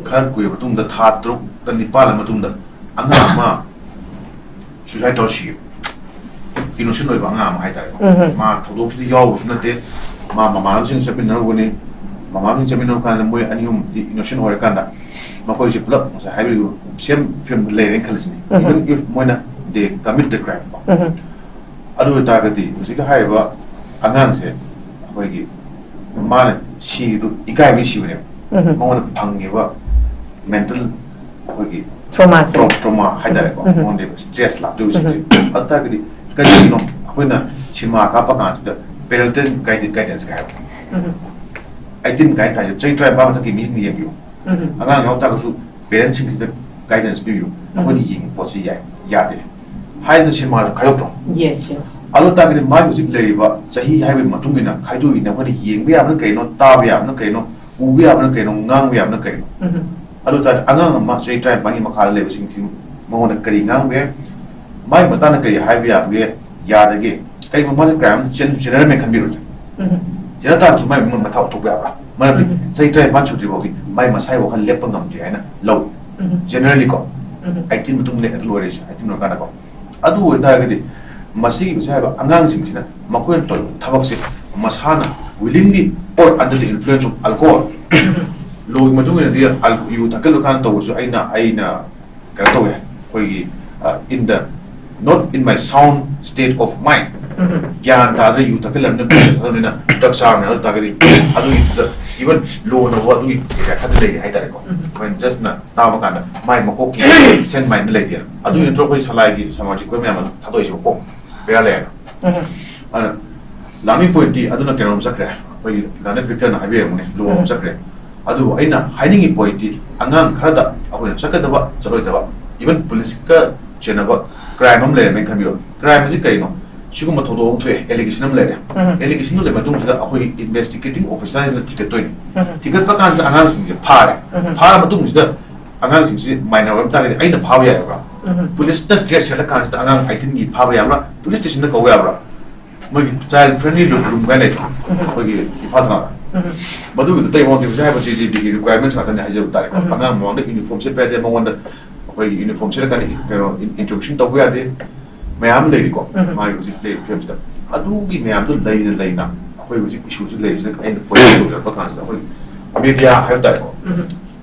ꯈꯔ ꯀꯨꯏꯔꯕ ꯃꯇꯨꯡꯗ, ꯊꯥ ꯇꯔꯨꯛꯇ ꯅꯤꯄꯥꯜ ꯃꯇꯨꯡꯗ, ꯑꯉꯥꯡ ꯑꯃ suicide ꯇꯧꯔ ꯁꯤꯈꯤꯕ, innocent ꯑꯣꯏꯕ ꯑꯉꯥꯡ ꯑꯃ ꯍꯥꯏꯇꯥꯔꯦꯀꯣ꯫ ꯎꯝ꯫ ꯃꯥ ꯊꯧꯗꯣꯛꯁꯤꯗ ꯌꯥꯎꯕꯁꯨ ꯅꯠꯇꯦ, ꯃꯥ ꯃꯃꯥꯟꯅꯕꯁꯤꯡ ꯆꯠꯃꯤꯟꯅꯔꯨꯕꯅꯤ꯫ ꯃꯃꯥꯟꯅꯕꯁꯤꯡ ꯆꯠꯃꯤꯟꯅꯔꯨ ꯀꯥꯟꯗ ꯃꯣꯏ ꯑꯅꯤ ꯑꯍꯨꯝꯗꯤ innocent ꯑꯣꯏꯔꯀꯥꯟꯗ, ꯃꯈꯣꯏꯁꯦ ꯄꯨꯂꯞ ꯉꯁꯥꯏ ꯍꯥꯏꯕꯤꯔꯤꯕ same ꯐꯤꯕꯝꯗ ꯂꯩꯔꯦꯅ ꯈꯜꯂꯁꯤꯅꯦ꯫ ꯎꯝ꯫ Even if ꯃꯣꯏꯅ they commit the crime ꯀꯣ꯫ ꯎꯝ꯫ ꯑꯗꯨ ꯑꯣꯏꯇꯥꯔꯒꯗꯤ ꯍꯧꯖꯤꯛꯀꯤ ꯍꯥꯏꯔꯤꯕ ꯑꯉꯥꯡꯁꯦ ꯑꯩꯈꯣꯏꯒꯤ ꯃꯥꯅ ꯁꯤꯔꯤꯗꯨ ꯏꯀꯥꯏꯕꯒꯤ ꯁꯤꯕꯅꯦꯕ꯫ ꯎꯝ꯫ ꯃꯉꯣꯟꯗ ꯐꯪꯉꯤꯕ mental, ꯑꯩꯈꯣꯏꯒꯤ ꯇ꯭ꯔꯣꯃꯥꯁꯦ꯫ Trauma ꯍꯥꯏꯇꯥꯔꯦꯀꯣ꯫ ꯎꯝ꯫ ꯃꯉꯣꯟꯗ stress ꯂꯥꯛꯇꯣꯏꯕꯁꯤꯡꯁꯦ꯫ ꯑꯗꯨ ꯇꯥꯔꯒꯗꯤ ꯀꯔꯤꯒꯤꯅꯣ ꯑꯩꯈꯣꯏꯅ ꯁꯤꯅꯦꯃꯥ ꯀꯥꯞꯄ ꯀꯥꯟꯁꯤꯗ parental guide- guidance ꯀꯥꯏ ꯍꯥꯏꯕ? ꯎꯝ꯫ Eighteen ꯀꯥꯏꯅ ꯊꯥꯏꯁꯦ, ꯆꯍꯤ ꯇꯔꯥꯅꯤꯄꯥꯟ ꯃꯊꯛꯀꯤ ꯃꯤꯁꯤꯡꯅ ꯌꯦꯡꯕꯤꯌꯨ꯫ ꯎꯝ꯫ ꯑꯉꯥꯡ ꯌꯥꯎ ꯇꯥꯔꯒꯁꯨ parentꯁꯤꯡꯁꯤꯗ guidance ꯄꯤꯕꯤꯌꯨ꯫ ꯑꯩꯈꯣꯏꯅ ꯌꯦꯡꯉꯤ ꯄꯣꯠꯁꯤ ꯌꯥꯏ, ꯌꯥꯗꯦ ꯍꯥꯏꯗꯅ ꯁꯤꯅꯦꯃꯥꯗ ꯈꯥꯏꯗꯣꯛꯇ꯭ꯔꯣ? Yes, yes. ꯑꯗꯨ ꯇꯥꯔꯒꯗꯤ ꯃꯥꯒꯤ ꯍꯧꯖꯤꯛ ꯂꯩꯔꯤꯕ ꯆꯍꯤ ꯍꯥꯏꯕꯒꯤ ꯃꯇꯨꯡ ꯏꯟꯅ ꯈꯥꯏꯗꯣꯛꯏꯅ ꯑꯩꯈꯣꯏꯅ ꯌꯦꯡꯕ ꯌꯥꯕꯅ ꯀꯩꯅꯣ, ꯇꯥꯕ ꯌꯥꯕꯅ ꯀꯩꯅꯣ, ꯎꯕ ꯌꯥꯕꯅ ꯀꯩꯅꯣ, ꯉꯥꯡꯕ ꯌꯥꯕꯅ ꯀꯩꯅꯣ? ꯎꯝ꯫ ꯑꯗꯨ ꯇꯥꯔꯗꯤ ꯑꯉꯥꯡ ꯑꯃ ꯆꯍꯤ ꯇꯔꯥꯅꯤꯄꯥꯟꯒꯤ ꯃꯈꯥꯗ ꯂꯩꯕꯁꯤꯡꯁꯤ ꯃꯉꯣꯟꯗ ꯀꯔꯤ ꯉꯥꯡꯕ ꯌꯥꯏ? ꯃꯥꯒꯤ ꯃꯇꯥꯡꯗ ꯀꯔꯤ ꯍꯥꯏꯕ ꯌꯥꯕꯒꯦ, ꯌꯥꯗꯒꯦ? ꯀꯩꯒꯨꯝꯕ ꯃꯥꯁꯦ crime ꯑꯃ ꯆꯦꯟ-, ꯆꯦꯟꯅꯔꯝꯃꯦ ꯈꯟꯕꯤꯔꯣꯏꯗ꯭ꯔꯦ꯫ ꯎꯝ꯫ ꯆꯦꯟꯅ ꯇꯥꯔꯒꯁꯨ ꯃꯥꯏ ꯃꯃꯜ ꯃꯊꯥ ꯊꯣꯛꯄ ꯌꯥꯕ꯭ꯔꯥ? ꯃꯔꯝꯗꯤ ꯎꯝ꯫ ꯆꯍꯤ ꯇꯔꯥꯅꯤꯄꯥꯟ ꯁꯨꯗ꯭ꯔꯤ ꯐꯥꯎꯗꯤ ꯃꯥꯏ ꯃꯁꯥꯒꯤ ꯋꯥꯈꯜ ꯂꯦꯞꯄ ꯉꯝꯗ꯭ꯔꯤ ꯍꯥꯏꯅ ꯂꯧꯏ꯫ ꯎꯝ꯫ Generally ꯀꯣ, ꯎꯝ꯫ eighteen ꯃꯇꯨꯡ ꯂꯦꯛ-, ꯂꯣꯏꯔꯦꯁꯦ, eighteen ꯂꯣꯏꯔꯀꯥꯟꯗꯀꯣ꯫ ꯑꯗꯨ ꯑꯣꯏꯇꯥꯔꯒꯗꯤ ꯃꯁꯤꯒꯤ ꯍꯧꯖꯤꯛ ꯍꯥꯏꯕ ꯑꯉꯥꯡꯁꯤꯡꯁꯤꯅ ꯃꯈꯣꯏꯅ ꯇꯧꯔꯤꯕ ꯊꯕꯛꯁꯦ ꯃꯁꯥꯅ willingly or under the influence of alcohol, ꯂꯣꯒꯤ ꯃꯇꯨꯡ ꯏꯟꯅꯗꯤ ꯑꯜ-, ꯌꯨ ꯊꯛꯀꯜꯂꯀꯥꯟꯗ ꯇꯧꯕꯁꯨ ꯑꯩꯅ, ꯑꯩꯅ ꯀꯩꯅꯣ ꯇꯧꯋꯦ, ꯑꯩꯈꯣꯏꯒꯤ, ꯑ, in the, not in my sound state of mind, ꯎꯝ꯫ ꯒ꯭ꯌꯥꯟ ꯇꯥꯗꯅ ꯌꯨ ꯊꯛꯆꯜꯂꯕꯅꯤꯅ, ꯄꯨꯂꯤꯁꯅ ꯊꯛꯆꯜꯂꯕꯅꯤꯅ ꯗ꯭ꯔꯒ ꯆꯥꯔꯕꯅꯤꯅ, ꯑꯗꯨ ꯇꯥꯔꯒꯗꯤ ꯑꯗꯨꯒꯤ even ꯂꯣꯅꯕꯨ ꯑꯗꯨꯒꯤ area ꯈꯔꯗꯤ ꯂꯩꯔꯤ ꯍꯥꯏꯇꯥꯔꯦꯀꯣ꯫ ꯎꯝ꯫ ꯑꯩꯈꯣꯏꯅ ꯖꯁꯅ ꯇꯥꯕ ꯀꯥꯟꯗ ꯃꯥꯏ ꯃꯀꯣꯛꯀꯤ sane mind ꯂꯩꯇꯦ꯫ ꯑꯗꯨꯒꯤ ꯅꯠꯇ꯭ꯔꯣ ꯑꯩꯈꯣꯏ ꯁꯂꯥꯏꯒꯤ ꯁꯃꯥꯖꯤꯛ ꯑꯩꯈꯣꯏ ꯃꯌꯥꯝ ꯑꯗꯨ ꯊꯥꯗꯣꯛꯏꯁꯤꯕꯣ, ꯀꯣꯛ ꯕꯦꯔꯥ ꯂꯩꯌꯦꯕ꯫ ꯎꯝ꯫ ꯑꯗꯨꯅ ꯂꯥꯟꯃꯤ point ꯗꯤ ꯑꯗꯨꯅ ꯀꯩꯅꯣꯝ ꯆꯠꯈ꯭ꯔꯦ, ꯑꯩꯈꯣꯏꯒꯤ ꯂꯥꯟꯃꯤ ꯄꯤꯛꯇꯅ ꯍꯥꯏꯕꯤꯔꯝꯒꯅꯤ, ꯂꯨꯍꯣꯡꯕ ꯎꯝ꯫ ꯆꯠꯈ꯭ꯔꯦ꯫ ꯑꯗꯨꯕꯨ ꯑꯩꯅ ꯍꯥꯏꯅꯤꯡꯉꯤ point ꯗꯤ ꯑꯉꯥꯡ ꯈꯔꯗ ꯑꯩꯈꯣꯏꯅ ꯆꯠꯀꯗꯕ, ꯆꯠꯂꯣꯏꯗꯕ, even ꯄꯨꯂꯤꯁꯀ ꯆꯦꯟꯅꯕ crime ꯑꯃ ꯂꯩꯔꯝꯃꯦꯅ ꯈꯟꯕꯤꯔꯣ꯫ Crime ꯑꯁꯤ ꯀꯔꯤꯅꯣ? ꯁꯤꯒꯨꯝꯕ ꯊꯧꯗꯣꯛ ꯑꯃ ꯊꯣꯛꯑꯦ, allegation ꯑꯃ ꯂꯩꯔꯦ꯫ ꯎꯝ꯫ Allegation ꯑꯃ ꯂꯩꯔ ꯃꯇꯨꯡꯁꯤꯗ ꯑꯩꯈꯣꯏꯒꯤ investigating officer ꯁꯤꯅ ꯊꯤꯒꯠꯇꯣꯏꯅꯤ꯫ ꯎꯝ꯫ ꯊꯤꯒꯠꯄ ꯀꯥꯟꯁꯤꯗ ꯑꯉꯥꯡꯁꯤꯡꯁꯦ ꯐꯥꯔꯦ꯫ ꯎꯝ꯫ ꯐꯥꯔ ꯃꯇꯨꯡꯁꯤꯗ ꯑꯉꯥꯡꯁꯤꯡꯁꯤ minor ꯑꯣꯏꯕ ꯇꯥꯔꯒꯗꯤ ꯑꯩꯅ ꯐꯥꯕ ꯌꯥꯏꯕ꯭ꯔꯥ? ꯎꯝ꯫ ꯄꯨꯂꯤꯁꯅ case ꯁꯦꯠꯂ ꯀꯥꯟꯁꯤꯗ ꯑꯉꯥꯡ eighteen ꯒꯤ ꯐꯥꯕ ꯌꯥꯕ꯭ꯔꯥ? ꯄꯨꯂꯤꯁ station ꯗ ꯀꯧꯕ ꯌꯥꯕ꯭ꯔꯥ? ꯃꯣꯏꯒꯤ child friendly room ꯀꯥꯏꯅ ꯂꯩꯇ꯭ꯔꯣ? ꯎꯝ꯫ ꯑꯩꯈꯣꯏꯒꯤ ꯏꯝꯐꯥꯜ ꯊꯪꯒꯥꯜꯗ꯫ ꯎꯝ꯫ ꯃꯗꯨꯒꯤꯗꯨ ꯑꯇꯩ ꯃꯉꯣꯟꯗ ꯍꯧꯖꯤꯛ ꯍꯥꯏꯕ ꯁꯤꯁꯤ ꯕꯤꯒꯤ requirements ꯉꯥꯛꯇꯅꯤ ꯍꯥꯏꯖꯕ ꯇꯥꯔꯦꯀꯣ꯫ ꯎꯝ꯫ ꯑꯉꯥꯡ ꯃꯃꯥꯡꯗ uniform ꯁꯦꯠꯄ ꯌꯥꯗꯦ, ꯃꯉꯣꯟꯗ ꯑꯩꯈꯣꯏꯒꯤ uniform ꯁꯦꯠꯂꯀꯥꯟꯗ ꯀꯩꯅꯣ introduction ꯇꯧꯕ ꯌꯥꯗꯦ, ꯃꯌꯥꯝ ꯑꯃ ꯂꯩꯔꯤꯀꯣ꯫ ꯎꯝ꯫ ꯃꯥꯒꯤ ꯍꯧꯖꯤꯛ ꯂꯩꯔꯤꯕ ꯐꯤꯕꯝꯁꯤꯗ ꯑꯗꯨꯒꯤ ꯃꯌꯥꯝꯗꯣ ꯂꯩꯅ ꯂꯩꯅ ꯑꯩꯈꯣꯏ ꯍꯧꯖꯤꯛ issue ꯁꯤ ꯂꯩꯔꯤꯁꯤꯅ ꯑꯩꯅ point ꯇꯧꯖꯔꯛꯄ ꯀꯥꯟꯁꯤꯗ ꯑꯩꯈꯣꯏ media ꯍꯥꯏꯕ ꯇꯥꯔꯦꯀꯣ꯫ ꯎꯝ꯫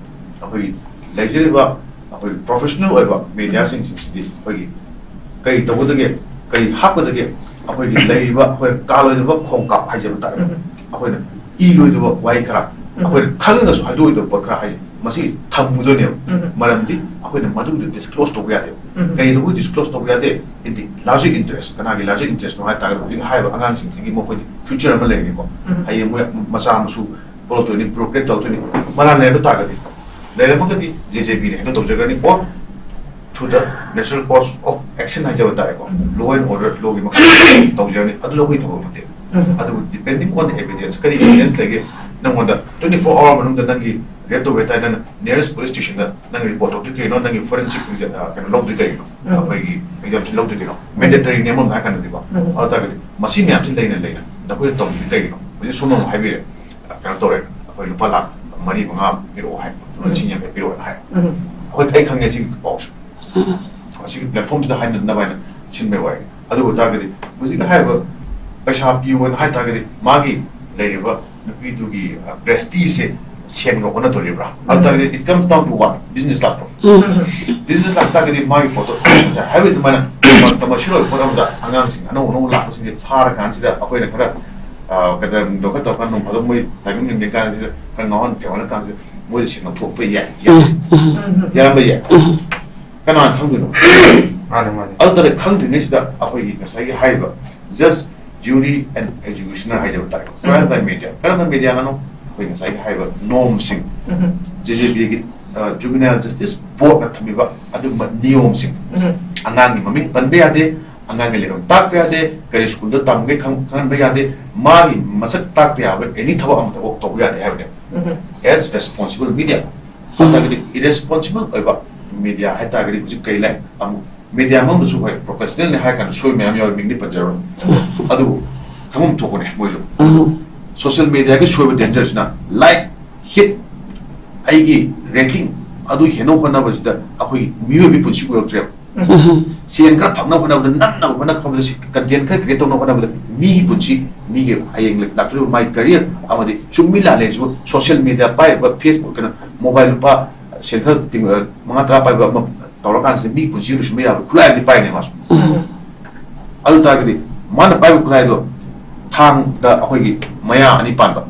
ꯑꯩꯈꯣꯏꯒꯤ ꯂꯩꯖꯔꯤꯕ ꯑꯩꯈꯣꯏꯒꯤ professional ꯑꯣꯏꯕ media ꯁꯤꯡꯁꯤꯗꯤ ꯑꯩꯈꯣꯏꯒꯤ ꯀꯔꯤ ꯇꯧꯒꯗꯒꯦ, ꯀꯔꯤ ꯍꯥꯞꯀꯗꯒꯦ, ꯑꯩꯈꯣꯏꯒꯤ ꯂꯩꯔꯤꯕ ꯑꯩꯈꯣꯏ ꯀꯥꯂꯣꯏꯗꯕ ꯈꯣꯡꯀꯥꯞ ꯍꯥꯏꯖꯕ ꯇꯥꯔꯦ꯫ ꯎꯝ꯫ ꯑꯩꯈꯣꯏꯅ ꯏ ꯂꯣꯏꯗꯕ ꯋꯥꯍꯩ ꯈꯔ, ꯑꯩꯈꯣꯏꯅ ꯈꯪꯉꯒꯁꯨ ꯍꯥꯏꯗꯣꯛꯑꯣꯏꯗꯕ ꯄꯣꯠ ꯈꯔ ꯍꯥꯏꯁꯦ, ꯃꯁꯤ ꯊꯝꯃꯨꯗꯣꯏꯅꯦꯕ꯫ ꯃꯔꯝꯗꯤ ꯑꯩꯈꯣꯏꯅ ꯃꯗꯨꯒꯤꯗꯣ ꯗꯤꯁꯀ꯭ꯂꯣꯁ ꯇꯧꯕ ꯌꯥꯗꯦꯕ꯫ ꯀꯩꯗꯧꯕꯒꯤ ꯗꯤꯁꯀ꯭ꯂꯣꯁ ꯇꯧꯕ ꯌꯥꯗꯦ? ꯏꯟꯗꯤ ꯂꯥꯔꯖꯔ ꯏꯟꯇꯔꯦꯁ, ꯀꯅꯥꯒꯤ ꯂꯥꯔꯖꯔ ꯏꯟꯇꯔꯦꯁ ꯍꯥꯏ ꯇꯥꯔꯒꯗꯤ, ꯍꯧꯖꯤꯛ ꯍꯥꯏꯔꯤꯕ ꯑꯉꯥꯡꯁꯤꯡꯁꯤꯒꯤ ꯃꯈꯣꯏꯗꯤ ꯐ꯭ꯌꯨꯆꯔ ꯑꯃ ꯂꯩꯔꯅꯤꯀꯣ꯫ ꯍꯌꯦꯡ ꯃꯣꯏ ꯃꯆꯥ ꯃꯁꯨ ꯄꯣꯛꯂꯛꯇꯣꯏꯅꯤ, ꯄ꯭ꯔꯣꯀ꯭ꯔꯤꯌꯦꯠ ꯇꯧꯔꯛꯇꯣꯏꯅꯤ꯫ ꯃꯔꯥꯜ ꯂꯩꯔꯝꯕ ꯇꯥꯔꯒꯗꯤ, ꯂꯩꯔꯝꯃꯒꯗꯤ ꯖꯦ ꯖꯦ ꯕꯤꯅ ꯍꯦꯛꯇ ꯇꯧꯖꯈ꯭ꯔꯅꯤ, or through the natural course of action ꯍꯥꯏꯖꯕ ꯇꯥꯔꯦꯀꯣ, law and order ꯂꯣꯒꯤ ꯃꯈꯥꯗ ꯇꯧꯖꯔꯅꯤ, ꯑꯗꯨ ꯂꯧꯕꯒꯤ ꯊꯕꯛ ꯅꯠꯇꯦ꯫ ꯑꯗꯨꯕꯨ depending on the evidence, ꯀꯔꯤ ꯏꯕꯤꯗꯦꯟꯁ ꯂꯩꯒꯦ? ꯅꯪꯉꯣꯟꯗ twenty four hour ꯃꯅꯨꯡꯗ ꯅꯪꯒꯤ ꯔꯦꯞ ꯇꯧꯔꯦ ꯍꯥꯏ ꯇꯥꯔꯗꯤ, ꯅꯪꯅ nearest police station ꯗ ꯅꯪ ꯔꯤꯄꯣꯔꯠ ꯇꯧꯗꯣꯏ ꯀꯩꯅꯣ? ꯅꯪꯒꯤ ꯐꯣꯔꯦꯟꯁꯤꯛ ꯀꯩꯅꯣ ꯂꯧꯗꯣꯏ ꯀꯩꯅꯣ? ꯑꯩꯈꯣꯏꯒꯤ ꯑꯦꯛꯖꯥꯝꯁꯤ ꯂꯧꯗꯣꯏ ꯀꯩꯅꯣ? ꯃꯦꯟꯗꯦꯇꯔꯤ ꯅꯦꯝꯃꯝ ꯍꯥꯏ ꯀꯥꯟꯗꯗꯤꯀꯣ꯫ ꯑꯗꯨ ꯇꯥꯔꯒꯗꯤ ꯃꯁꯤ ꯃꯌꯥꯝꯁꯤ ꯂꯩꯅ ꯂꯩꯅ ꯅꯈꯣꯏꯅ ꯇꯧꯗꯣꯏ ꯀꯩꯒꯤꯅꯣ? ꯍꯧꯖꯤꯛ ꯁꯣꯝꯅ ꯑꯃꯨꯛ ꯍꯥꯏꯕꯤꯔꯦ, ꯀꯩꯅꯣ ꯇꯧꯔꯦ, ꯑꯩꯈꯣꯏ ꯂꯨꯄꯥ ꯂꯥꯛ ꯃꯔꯤ ꯃꯉꯥ ꯄꯤꯔꯛꯑꯣ ꯍꯥꯏ, ꯂꯨꯄꯥ ꯂꯤꯁꯤꯡ ꯌꯥꯡꯈꯩ ꯄꯤꯔꯛꯑꯣ ꯍꯥꯏ꯫ ꯑꯩꯈꯣꯏ, ꯑꯩ ꯈꯪꯉꯦ ꯁꯤꯒꯤ ꯄꯥꯎꯁꯦ꯫ ꯑꯁꯤꯒꯤ ꯄ꯭ꯂꯦꯠꯐꯣꯝꯁꯤꯗ ꯍꯥꯏꯅꯅꯕ ꯍꯥꯏꯅ ꯁꯤꯟꯕꯩ ꯋꯥꯔꯤ꯫ ꯑꯗꯨ ꯑꯣꯏꯇꯥꯔꯒꯗꯤ ꯍꯧꯖꯤꯛ ꯍꯥꯏꯔꯤꯕ ꯄꯩꯁꯥ ꯄꯤꯌꯣꯅ ꯍꯥꯏ ꯇꯥꯔꯒꯗꯤ, ꯃꯥꯒꯤ ꯂꯩꯔꯤꯕ ꯅꯨꯄꯤꯗꯨꯒꯤ, ꯑ, ꯄ꯭ꯔꯦꯁꯇꯤꯖꯁꯦ ꯁꯦꯟꯒ ꯑꯣꯟꯅꯗꯣꯔꯤꯕ꯭ꯔꯥ? ꯑꯗꯨ ꯇꯥꯔꯒꯗꯤ it comes down to what? Business ꯂꯥꯛꯄ꯭ꯔꯣ? ꯕꯤꯖꯤꯅꯦꯁ ꯂꯥꯛꯇꯥꯔꯒꯗꯤ ꯃꯥꯒꯤ ꯄꯣꯠꯇꯣ ꯉꯁꯥꯏ ꯍꯥꯏꯕ ꯑꯗꯨꯃꯥꯏꯅ ꯀꯃꯔꯁꯤꯌꯦꯜ ꯑꯣꯏꯕ ꯄꯣꯠ ꯑꯃꯗ ꯑꯉꯥꯡꯁꯤꯡ ꯑꯅꯧ ꯑꯅꯧꯕ ꯂꯥꯛꯄꯁꯤꯡꯁꯦ ꯐꯥꯔꯀꯥꯟꯁꯤꯗ ꯑꯩꯈꯣꯏꯅ ꯈꯔ, ꯑ, ꯀꯗꯔꯗꯣ ꯈꯔ ꯇꯧꯔꯀꯥꯟꯗ, ꯅꯣꯡ ꯐꯥꯗꯣꯛ ꯃꯣꯏ ꯇꯥꯏꯃꯤꯡ ꯌꯦꯡꯉꯀꯥꯟꯁꯤꯗ ꯈꯔ ꯉꯥꯎꯍꯟ ꯐꯦꯡꯍꯜꯂꯀꯥꯟꯁꯤꯗ ꯃꯣꯏꯗ ꯁꯦꯟ ꯂꯧꯊꯣꯛꯄ ꯌꯥꯏ, ꯌꯥꯏ꯫ ꯌꯥꯔꯝꯕ ꯌꯥꯏ꯫ ꯀꯅꯥꯅ ꯈꯪꯗꯣꯏꯅꯣ? ꯃꯥꯅꯦ, ꯃꯥꯅꯦ꯫ ꯑꯗꯨ ꯇꯥꯔꯗꯤ ꯈꯪꯗ꯭ꯔꯤꯉꯩꯁꯤꯗ ꯑꯩꯈꯣꯏꯒꯤ ꯉꯁꯥꯏꯒꯤ ꯍꯥꯏꯔꯤꯕ just jury and executioner ꯍꯥꯏꯖꯕ ꯇꯥꯔꯦꯀꯣ, trial by media꯫ ꯀꯔꯝꯕ ꯃꯦꯗꯤꯌꯥꯅꯅꯣ? ꯑꯩꯈꯣꯏ ꯉꯁꯥꯏꯒꯤ ꯍꯥꯏꯔꯤꯕ ꯅꯣꯔꯝꯁꯤꯡ, ꯖꯦ ꯖꯦ ꯕꯤꯒꯤ, ꯑ, ꯖꯨꯕꯤꯅꯥꯏꯜ ꯖꯁꯇꯤꯁ ꯕꯣꯔꯗꯅ ꯊꯝꯃꯤꯕ ꯑꯗꯨꯒꯨꯝꯕ ꯅꯤꯌꯣꯝꯁꯤꯡ, ꯑꯉꯥꯡꯒꯤ ꯃꯃꯤꯡ ꯄꯟꯕ ꯌꯥꯗꯦ, ꯑꯉꯥꯡꯒꯤ ꯂꯩꯐꯝ ꯇꯥꯛꯄ ꯌꯥꯗꯦ, ꯀꯔꯤ ꯁ꯭ꯀꯨꯜꯗ ꯇꯝꯒꯦ ꯈꯪ-, ꯈꯪꯍꯟꯕ ꯌꯥꯗꯦ, ꯃꯥꯒꯤ ꯃꯁꯛ ꯇꯥꯛꯄ ꯌꯥꯕ ꯑꯦꯅꯤ ꯊꯕꯛ ꯑꯃ ꯊꯕꯛ ꯇꯧꯕ ꯌꯥꯗꯦ ꯍꯥꯏꯕꯅꯦ꯫ As responsible media꯫ ꯑꯗꯨ ꯇꯥꯔꯒꯗꯤ ꯏꯔꯦꯁꯄꯣꯟꯁꯤꯕꯜ ꯑꯣꯏꯕ ꯃꯦꯗꯤꯌꯥ ꯍꯥꯏꯇꯥꯔꯒꯗꯤ ꯍꯧꯖꯤꯛ ꯀꯩ ꯂꯩ? ꯑꯃꯨꯛ ꯃꯦꯗꯤꯌꯥ ꯃꯅꯨꯡꯗꯁꯨ, ꯍꯣꯏ, ꯄ꯭ꯔꯣꯐꯦꯁꯅꯦꯜꯅꯤ ꯍꯥꯏꯔ ꯀꯥꯟꯗ ꯁꯣꯏꯕ ꯃꯌꯥꯝ ꯌꯥꯎꯋꯤ, ꯃꯤꯡꯗꯤ ꯄꯟꯖꯔꯣꯏ꯫ ꯑꯗꯨꯕꯨ ꯈꯪꯐꯝ ꯊꯣꯛꯄꯅꯦ ꯃꯣꯏꯁꯨ꯫ ꯁꯣꯁꯤꯌꯦꯜ ꯃꯦꯗꯤꯌꯥꯒꯤ ꯁꯣꯏꯕ ꯗꯦꯟꯖꯔꯁꯤꯅ ꯂꯥꯏꯛ, ꯍꯤꯠ, ꯑꯩꯒꯤ ꯔꯦꯇꯤꯡ ꯑꯗꯨ ꯍꯦꯟꯅꯕ ꯍꯣꯠꯅꯕꯁꯤꯗ ꯑꯩꯈꯣꯏ ꯃꯤꯑꯣꯏꯕꯒꯤ ꯄꯨꯟꯁꯤ ꯎꯔꯛꯇ꯭ꯔꯦꯕ꯫ ꯁꯦꯟ ꯈꯔ ꯐꯪꯅꯕ ꯍꯣꯠꯅꯕꯗ, ꯅꯝꯅꯕ ꯍꯣꯠꯅꯕꯗ, ꯁꯤ ꯀꯟꯇꯦꯟ ꯈꯔ ꯀ꯭ꯔꯤꯌꯦꯠ ꯇꯧꯅꯕ ꯍꯣꯠꯅꯕꯗ ꯃꯤꯒꯤ ꯄꯨꯟꯁꯤ, ꯃꯤꯒꯤ ꯍꯌꯦꯡ ꯂꯥꯛꯇꯣꯔꯤꯕ ꯃꯥꯒꯤ ꯀꯦꯔꯤꯌꯔ ꯑꯃꯗꯤ ꯆꯨꯝꯃꯤ ꯂꯥꯜꯂꯦ ꯍꯥꯏꯁꯤꯕꯨ ꯁꯣꯁꯤꯌꯦꯜ ꯃꯦꯗꯤꯌꯥ ꯄꯥꯏꯔꯤꯕ, ꯐꯦꯁꯕꯨꯛ, ꯀꯩꯅꯣ, ꯃꯣꯕꯥꯏꯜ ꯂꯨꯄꯥ ꯁꯦꯟ ꯈꯔ ꯇꯤꯡ-, ꯃꯉꯥ ꯇꯔꯥ ꯄꯥꯏꯕ ꯑꯃ ꯇꯧꯔꯀꯥꯟꯁꯤꯗ ꯃꯤꯒꯤ ꯄꯨꯟꯁꯤ ꯂꯣꯏꯁꯤꯟꯕ ꯌꯥꯕ ꯈꯨꯠꯂꯥꯏ ꯑꯃꯗꯤ ꯄꯥꯏꯅꯦ ꯃꯥꯁꯨ꯫ ꯑꯗꯨ ꯇꯥꯔꯒꯗꯤ ꯃꯥꯅ ꯄꯥꯏꯕ ꯈꯨꯠꯂꯥꯏꯗꯣ ꯊꯥꯡꯗ ꯑꯩꯈꯣꯏꯒꯤ ꯃꯌꯥ ꯑꯅꯤ ꯄꯥꯟꯕ,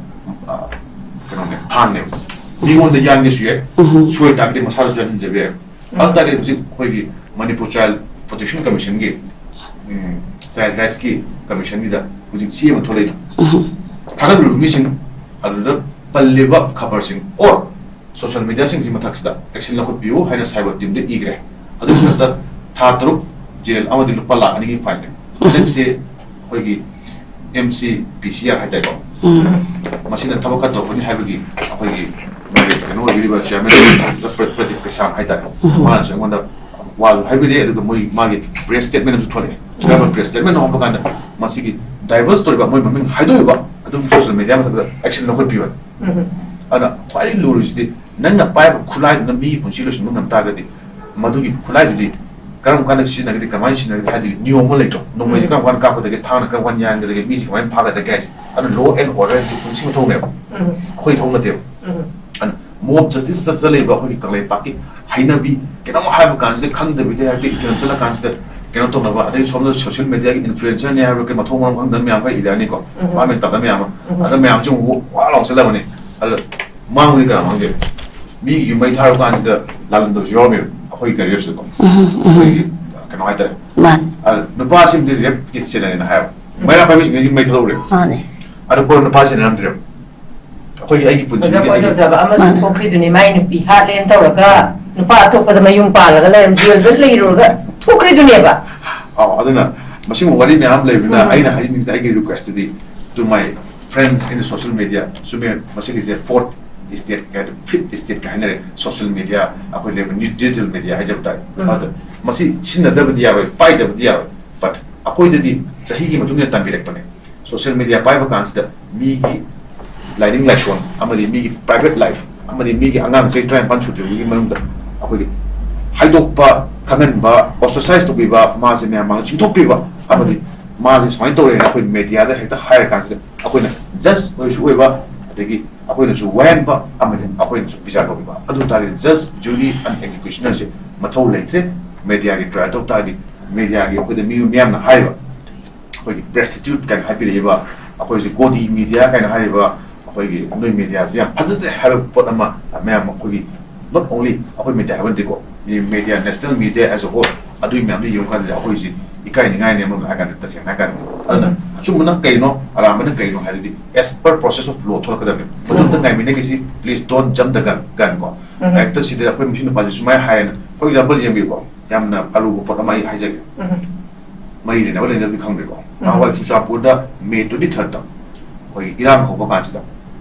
ꯊꯥꯡꯅꯦꯕ꯫ ꯃꯤꯉꯣꯟꯗ ꯌꯥꯟꯒꯦꯁꯨ ꯌꯥꯏ, ꯎꯝ꯫ ꯁꯣꯏ ꯇꯥꯔꯒꯗꯤ ꯃꯁꯥꯗꯁꯨ ꯌꯥꯟꯍꯟꯖꯕ ꯌꯥꯏ꯫ ꯎꯝ꯫ ꯑꯗꯨ ꯇꯥꯔꯗꯤ ꯍꯧꯖꯤꯛ ꯑꯩꯈꯣꯏꯒꯤ ꯃꯅꯤꯄꯨꯔ ꯆꯥꯏꯜ ꯄ꯭ꯔꯣꯇꯦꯛꯁꯟ ꯀꯃꯤꯁꯟꯒꯤ, ꯎꯝ, ꯆꯥꯏꯜ ꯔꯥꯏꯠꯁꯀꯤ ꯀꯃꯤꯁꯟꯒꯤꯗ ꯍꯧꯖꯤꯛ ꯆꯦ ꯑꯃ ꯊꯣꯛꯂꯛꯏꯗꯣ꯫ ꯎꯝ꯫ ꯊꯥꯒꯠꯂꯤꯕ ꯃꯤꯁꯤꯡ ꯑꯗꯨꯗ ꯄꯜꯂꯤꯕ ꯈꯕꯔꯁꯤꯡ ꯑꯣꯔ ꯁꯣꯁꯤꯌꯦꯜ ꯃꯤꯗꯤꯌꯥꯁꯤꯡꯁꯤ ꯃꯊꯛꯁꯤꯗ ꯑꯦꯛꯁꯟ ꯂꯧꯈꯠꯄꯤꯌꯨ ꯍꯥꯏꯅ ꯁꯥꯏꯕꯔ ꯇꯤꯝꯗ ꯏꯈ꯭ꯔꯦ꯫ ꯑꯗꯨꯒꯤ ꯃꯊꯛꯇ ꯊꯥ ꯇꯔꯨꯛ ꯖꯦꯜ ꯑꯃꯗꯤ ꯂꯨꯄꯥ ꯂꯥꯈ ꯑꯅꯤꯒꯤ ꯐꯥꯏꯟ ꯂꯩ꯫ ꯍꯟꯗꯛꯁꯦ ꯑꯩꯈꯣꯏꯒꯤ ꯑꯦꯝ ꯁꯤ ꯄꯤ ꯁꯤ ꯑꯥꯔ ꯍꯥꯏꯇꯥꯔꯦꯀꯣ꯫ ꯎꯝ꯫ ꯃꯁꯤꯅ ꯊꯕꯛ ꯈꯔ ꯇꯧꯔꯛꯀꯅꯤ ꯍꯥꯏꯕꯒꯤ ꯑꯩꯈꯣꯏꯒꯤ ꯀꯩꯅꯣ ꯑꯣꯏꯕꯤꯔꯤꯕ ꯆꯤꯌꯥꯔꯃꯦꯟ ꯄ꯭ꯔ-, ꯄ꯭ꯔꯗꯤꯞ ꯀꯩꯁꯥꯝ ꯍꯥꯏꯇꯥꯔꯦ꯫ ꯎꯝ꯫ ꯃꯥꯅꯁꯨ ꯑꯩꯉꯣꯟꯗ ꯋꯥꯁꯨ ꯍꯥꯏꯕꯤꯔꯛꯑꯦ, ꯑꯗꯨꯒ ꯃꯣꯏ ꯃꯥꯒꯤ ꯄ꯭ꯔꯦꯁ ꯁ꯭ꯇꯦꯠꯃꯦꯟ ꯑꯃꯁꯨ ꯊꯣꯛꯂꯛꯑꯦ꯫ ꯎꯝ꯫ ꯄ꯭ꯔꯦꯁ ꯁ꯭ꯇꯦꯠꯃꯦꯟ ꯍꯥꯞꯄ ꯀꯥꯟꯗ ꯃꯁꯤꯒꯤ ꯗꯥꯏꯚꯔꯁ ꯇꯧꯔꯤꯕ, ꯃꯣꯏ ꯃꯃꯤꯡ ꯍꯥꯏꯗꯣꯛꯏꯕ ꯑꯗꯨꯝ ꯁꯣꯁꯤꯌꯦꯜ ꯃꯤꯗꯤꯌꯥ ꯃꯊꯛꯇ ꯑꯦꯛꯁꯟ ꯂꯧꯈꯠꯄꯤꯕ꯫ ꯎꯝ꯫ ꯑꯗꯨꯅ ꯈ꯭ꯋꯥꯏ ꯂꯨꯔꯤꯁꯤꯗꯤ ꯅꯪꯅ ꯄꯥꯏꯕ ꯈꯨꯠꯂꯥꯏꯗꯨꯅ ꯃꯤꯒꯤ ꯄꯨꯟꯁꯤ ꯂꯣꯏꯁꯤꯟꯕ ꯉꯝ ꯇꯥꯔꯒꯗꯤ ꯃꯗꯨꯒꯤ ꯈꯨꯠꯂꯥꯏꯗꯨꯗꯤ ꯀꯔꯝ ꯀꯥꯟꯗ ꯁꯤꯖꯤꯟꯅꯒꯗꯤ, ꯀꯃꯥꯏꯅ ꯁꯤꯖꯤꯟꯅꯒꯗꯤ ꯍꯥꯏꯗꯤ ꯅꯤꯌꯣꯝ ꯑꯃ ꯂꯩꯇ꯭ꯔꯣ? ꯅꯣꯡꯃꯩꯁꯦ ꯎꯝ꯫ ꯀꯔꯝ ꯀꯥꯟꯗ ꯀꯥꯞꯀꯗꯒꯦ, ꯊꯥꯡꯅ ꯀꯔꯝ ꯀꯥꯟꯗ ꯌꯥꯟꯒꯗꯒꯦ, ꯃꯤꯁꯦ ꯀꯃꯥꯏꯅ ꯐꯥꯒꯗꯒꯦ ꯍꯥꯏꯁꯦ꯫ ꯑꯗꯨꯅ law and order ꯒꯤ ꯄꯨꯟꯁꯤ ꯃꯊꯧꯅꯦꯕ꯫ ꯎꯝ꯫ ꯑꯩꯈꯣꯏ ꯊꯧ ꯅꯠꯇꯦꯕ꯫ ꯎꯝ꯫ ꯑꯗꯨꯅ mob justice ꯆꯠ-, ꯆꯠꯂꯛꯏꯕ ꯑꯩꯈꯣꯏꯒꯤ ꯀꯪꯂꯩꯄꯥꯛꯀꯤ ꯍꯩꯅꯕꯤ, ꯀꯩꯅꯣꯝ ꯍꯥꯏꯕ ꯀꯥꯟꯁꯤꯗ ꯈꯪꯗꯕꯤꯗ ꯍꯦꯛꯇ ꯏꯊꯤꯜ ꯆꯠꯂ ꯀꯥꯟꯁꯤꯗ ꯀꯩꯅꯣ ꯇꯧꯅꯕ, ꯑꯗꯩ ꯁꯣꯝꯗ social media ꯒꯤ influencer ꯅꯦ ꯍꯥꯏꯕ꯭ꯔꯥ, ꯀꯩ ꯃꯊꯣꯡ ꯃꯔꯝ ꯈꯪꯗꯕ ꯃꯌꯥꯝ ꯈꯔ ꯏꯔꯛꯑꯅꯤꯀꯣ, ꯎꯝ꯫ ꯃꯥ ꯃꯦꯟ ꯇꯥꯗꯕ ꯃꯌꯥꯝ ꯑꯃ꯫ ꯎꯝ꯫ ꯑꯗ ꯃꯌꯥꯝꯁꯦ ꯑꯃꯨꯛ ꯋꯥ ꯂꯥꯎ ꯆꯠꯂꯕꯅꯤ꯫ ꯑꯗ ꯃꯥꯡꯕꯗꯤ ꯀꯅꯥ ꯃꯥꯡꯗꯣꯏꯕ? ꯃꯤꯒꯤ ꯌꯨꯝ ꯃꯩ ꯊꯥꯔꯨ ꯀꯥꯟꯁꯤꯗ ꯂꯥꯜꯂꯝꯗꯕꯁꯨ ꯌꯥꯎꯔꯝꯃꯦꯕ ꯑꯩꯈꯣꯏꯒꯤ career ꯁꯤꯗꯀꯣ꯫ ꯎꯝ, ꯎꯝ꯫ ꯑꯩꯈꯣꯏꯒꯤ ꯀꯩꯅꯣ ꯍꯥꯏꯇꯥꯔꯦ꯫ ꯃꯥꯅꯤ꯫ ꯑꯗ ꯅꯨꯄꯥꯁꯤꯡꯗꯤ rape ꯀꯤ ꯁꯦꯟꯅꯔꯦꯅ ꯍꯥꯏꯕ꯫ ꯎꯝ꯫ ꯃꯩꯔꯥ ꯄꯥꯏꯕꯤꯁꯤꯡꯅ ꯌꯨꯝ ꯃꯩ ꯊꯥꯗꯣꯛꯎꯔꯦꯕ꯫ ꯃꯥꯅꯤ꯫ ꯑꯗꯨ ꯀꯣꯟꯅ ꯅꯨꯄꯥ ꯁꯦꯟꯅꯔꯝꯗ꯭ꯔꯦꯕ꯫ ꯑꯩꯈꯣꯏꯒꯤ, ꯑꯩꯒꯤ ꯄꯨꯟꯁꯤꯒꯤ ꯑꯣꯖꯥ, ꯑꯩꯒꯤ ꯑꯣꯖꯥ, ꯑꯃꯁꯨ ꯃꯥꯅꯤ꯫ ꯊꯣꯛꯈ꯭ꯔꯤꯗꯨꯅꯤ, ꯃꯥꯏ ꯅꯨꯄꯤ ꯍꯥꯠꯂꯦꯅ ꯇꯧꯔꯒ ꯅꯨꯄꯥ ꯑꯇꯣꯞꯄꯗ ꯃꯌꯨꯝ ꯄꯥꯜꯂꯒ ꯂꯩꯔꯝ-, ꯖꯦꯜꯗ ꯂꯩꯔꯨꯔꯒ ꯊꯣꯛꯈ꯭ꯔꯤꯗꯨꯅꯦꯕ꯫ ꯑꯧ, ꯑꯗꯨꯅ ꯃꯁꯤꯒꯨꯝꯕ ꯋꯥꯔꯤ ꯃꯌꯥꯝ ꯂꯩꯕꯅꯤꯅ ꯎꯝ꯫ ꯑꯩꯅ ꯍꯥꯏꯖꯅꯤꯡꯉꯤꯁꯦ, ꯑꯩꯒꯤ request ꯇꯨꯗꯤ, to my friends in the social media, ꯆꯨꯝꯃꯦ, ꯃꯁꯤꯒꯤꯁꯦ fourth state ꯀ, fifth state ꯀ ꯍꯥꯏꯅꯔꯦ, social media, ꯑꯩꯈꯣꯏ ꯂꯩꯕ new digital media ꯍꯥꯏꯖꯕ ꯇꯥꯔꯦ꯫ ꯎꯝ꯫ ꯑꯗ ꯃꯁꯤ ꯁꯤꯖꯤꯟꯅꯗꯕꯗꯤ ꯌꯥꯔꯣꯏ, ꯄꯥꯏꯗꯕꯗꯤ ꯌꯥꯔꯣꯏ, but ꯑꯩꯈꯣꯏꯗꯗꯤ ꯆꯍꯤꯒꯤ ꯃꯇꯨꯡ ꯏꯟꯅ ꯇꯝꯕꯤꯔꯛꯄꯅꯦ꯫ Social media ꯄꯥꯏꯕ ꯀꯥꯟꯁꯤꯗ ꯃꯤꯒꯤ ꯂꯥꯏꯅꯤꯡ ꯂꯥꯏꯁꯣꯟ ꯑꯃꯗꯤ ꯃꯤꯒꯤ private life ꯑꯃꯗꯤ ꯃꯤꯒꯤ ꯑꯉꯥꯡ ꯆꯍꯤ ꯇꯔꯥꯅꯤꯄꯥꯟ ꯁꯨꯗ꯭ꯔꯤꯕꯒꯤ ꯃꯅꯨꯡꯗ ꯑꯩꯈꯣꯏꯒꯤ ꯍꯥꯏꯗꯣꯛꯄ, ꯈꯪꯍꯟꯕ, ostracize ꯇꯧꯕꯤꯕ, ꯃꯥꯁꯦ ꯃꯌꯥꯝ ꯃꯥꯡꯗ ꯆꯤꯡꯊꯣꯛꯄꯤꯕ, ꯑꯃꯗꯤ ꯃꯥꯁꯦ ꯁꯨꯃꯥꯏꯅ ꯇꯧꯔꯦꯅ ꯑꯩꯈꯣꯏ media ꯗ ꯍꯦꯛꯇ ꯍꯥꯏꯔ ꯀꯥꯟꯁꯤꯗ ꯑꯩꯈꯣꯏꯅ judge ꯑꯣꯏꯁꯨ ꯑꯣꯏꯕ, ꯑꯗꯒꯤ ꯑꯩꯈꯣꯏꯅꯁꯨ ꯋꯥꯍꯟꯕ ꯑꯃꯗꯤ ꯑꯩꯈꯣꯏꯅꯁꯨ ꯕꯤꯆꯥꯔ ꯇꯧꯕꯤꯕ꯫ ꯑꯗꯨ ꯇꯥꯔꯒꯗꯤ judge, jury and executioner ꯁꯦ ꯃꯊꯧ ꯂꯩꯇ꯭ꯔꯦ꯫ Media ꯒꯤ trial ꯇꯧ ꯇꯥꯔꯗꯤ media ꯒꯤ ꯑꯩꯈꯣꯏꯗ ꯃꯤ ꯃꯌꯥꯝꯅ ꯍꯥꯏꯔꯤꯕ ꯑꯩꯈꯣꯏꯒꯤ prostitute ꯀꯥꯏꯅ ꯍꯥꯏꯕꯤꯔꯛꯏꯕ, ꯑꯩꯈꯣꯏꯁꯦ ꯒꯣꯗꯤ media ꯀꯥꯏꯅ ꯍꯥꯏꯔꯤꯕ, ꯑꯩꯈꯣꯏꯒꯤ ꯅꯣꯏ ꯃꯦꯗꯤꯌꯥꯁꯤ ꯌꯥꯝ ꯐꯖꯗꯦ ꯍꯥꯏꯕ ꯄꯣꯠ ꯑꯃ ꯃꯌꯥꯝ ꯑꯩꯈꯣꯏꯒꯤ, not only ꯑꯩꯈꯣꯏ ꯃꯦꯗꯤꯌꯥ ꯍꯥꯏꯕ ꯅꯠꯇꯦꯀꯣ, media, national media as a whole, ꯑꯗꯨꯒꯤ ꯃꯌꯥꯝꯗꯨ ꯌꯦꯡꯉꯨ ꯀꯥꯟꯗꯗꯤ ꯑꯩꯈꯣꯏꯁꯤ ꯏꯀꯥꯏꯅꯤꯡꯉꯥꯏꯅꯤ ꯑꯃꯔꯣꯝꯗ ꯍꯥꯏ ꯀꯥꯟꯗ, ꯇꯁꯦꯡꯅ ꯍꯥꯏ ꯀꯥꯟꯗ꯫ ꯑꯗꯨꯅ ꯑꯆꯨꯝꯕꯅ ꯀꯩꯅꯣ, ꯑꯔꯥꯟꯕꯅ ꯀꯩꯅꯣ ꯍꯥꯏꯔꯗꯤ, as per process of law ꯊꯣꯛꯂꯛꯀꯗꯕꯅꯤ꯫ ꯃꯇꯨꯡꯗ ꯉꯥꯏꯃꯤꯟꯅꯈꯤꯁꯤ, please don't jump the gun, gun ꯀꯣ꯫ ꯍꯦꯛꯇ ꯁꯤꯗ ꯑꯩꯈꯣꯏ ꯅꯨꯄꯤ ꯅꯨꯄꯥꯁꯤ ꯁꯨꯃꯥꯏꯅ ꯍꯥꯏꯌꯦꯅ, for example ꯌꯦꯡꯕꯤꯌꯨꯀꯣ, ꯌꯥꯝꯅ ꯑꯔꯨꯕ ꯄꯣꯠ ꯑꯃ ꯑꯩ ꯍꯥꯏꯖꯒꯦ꯫ ꯃꯔꯤ ꯂꯩꯅꯕ ꯂꯩꯅꯕꯗꯤ ꯈꯪꯗ꯭ꯔꯦꯀꯣ꯫ ꯅꯍꯥꯟꯋꯥꯏ ꯆꯨꯔꯆꯥꯟꯄꯨꯔꯗ ꯃꯦ twenty third ꯑꯩꯈꯣꯏ ꯏꯔꯥꯡ ꯍꯧꯕ ꯀꯥꯟꯁꯤꯗ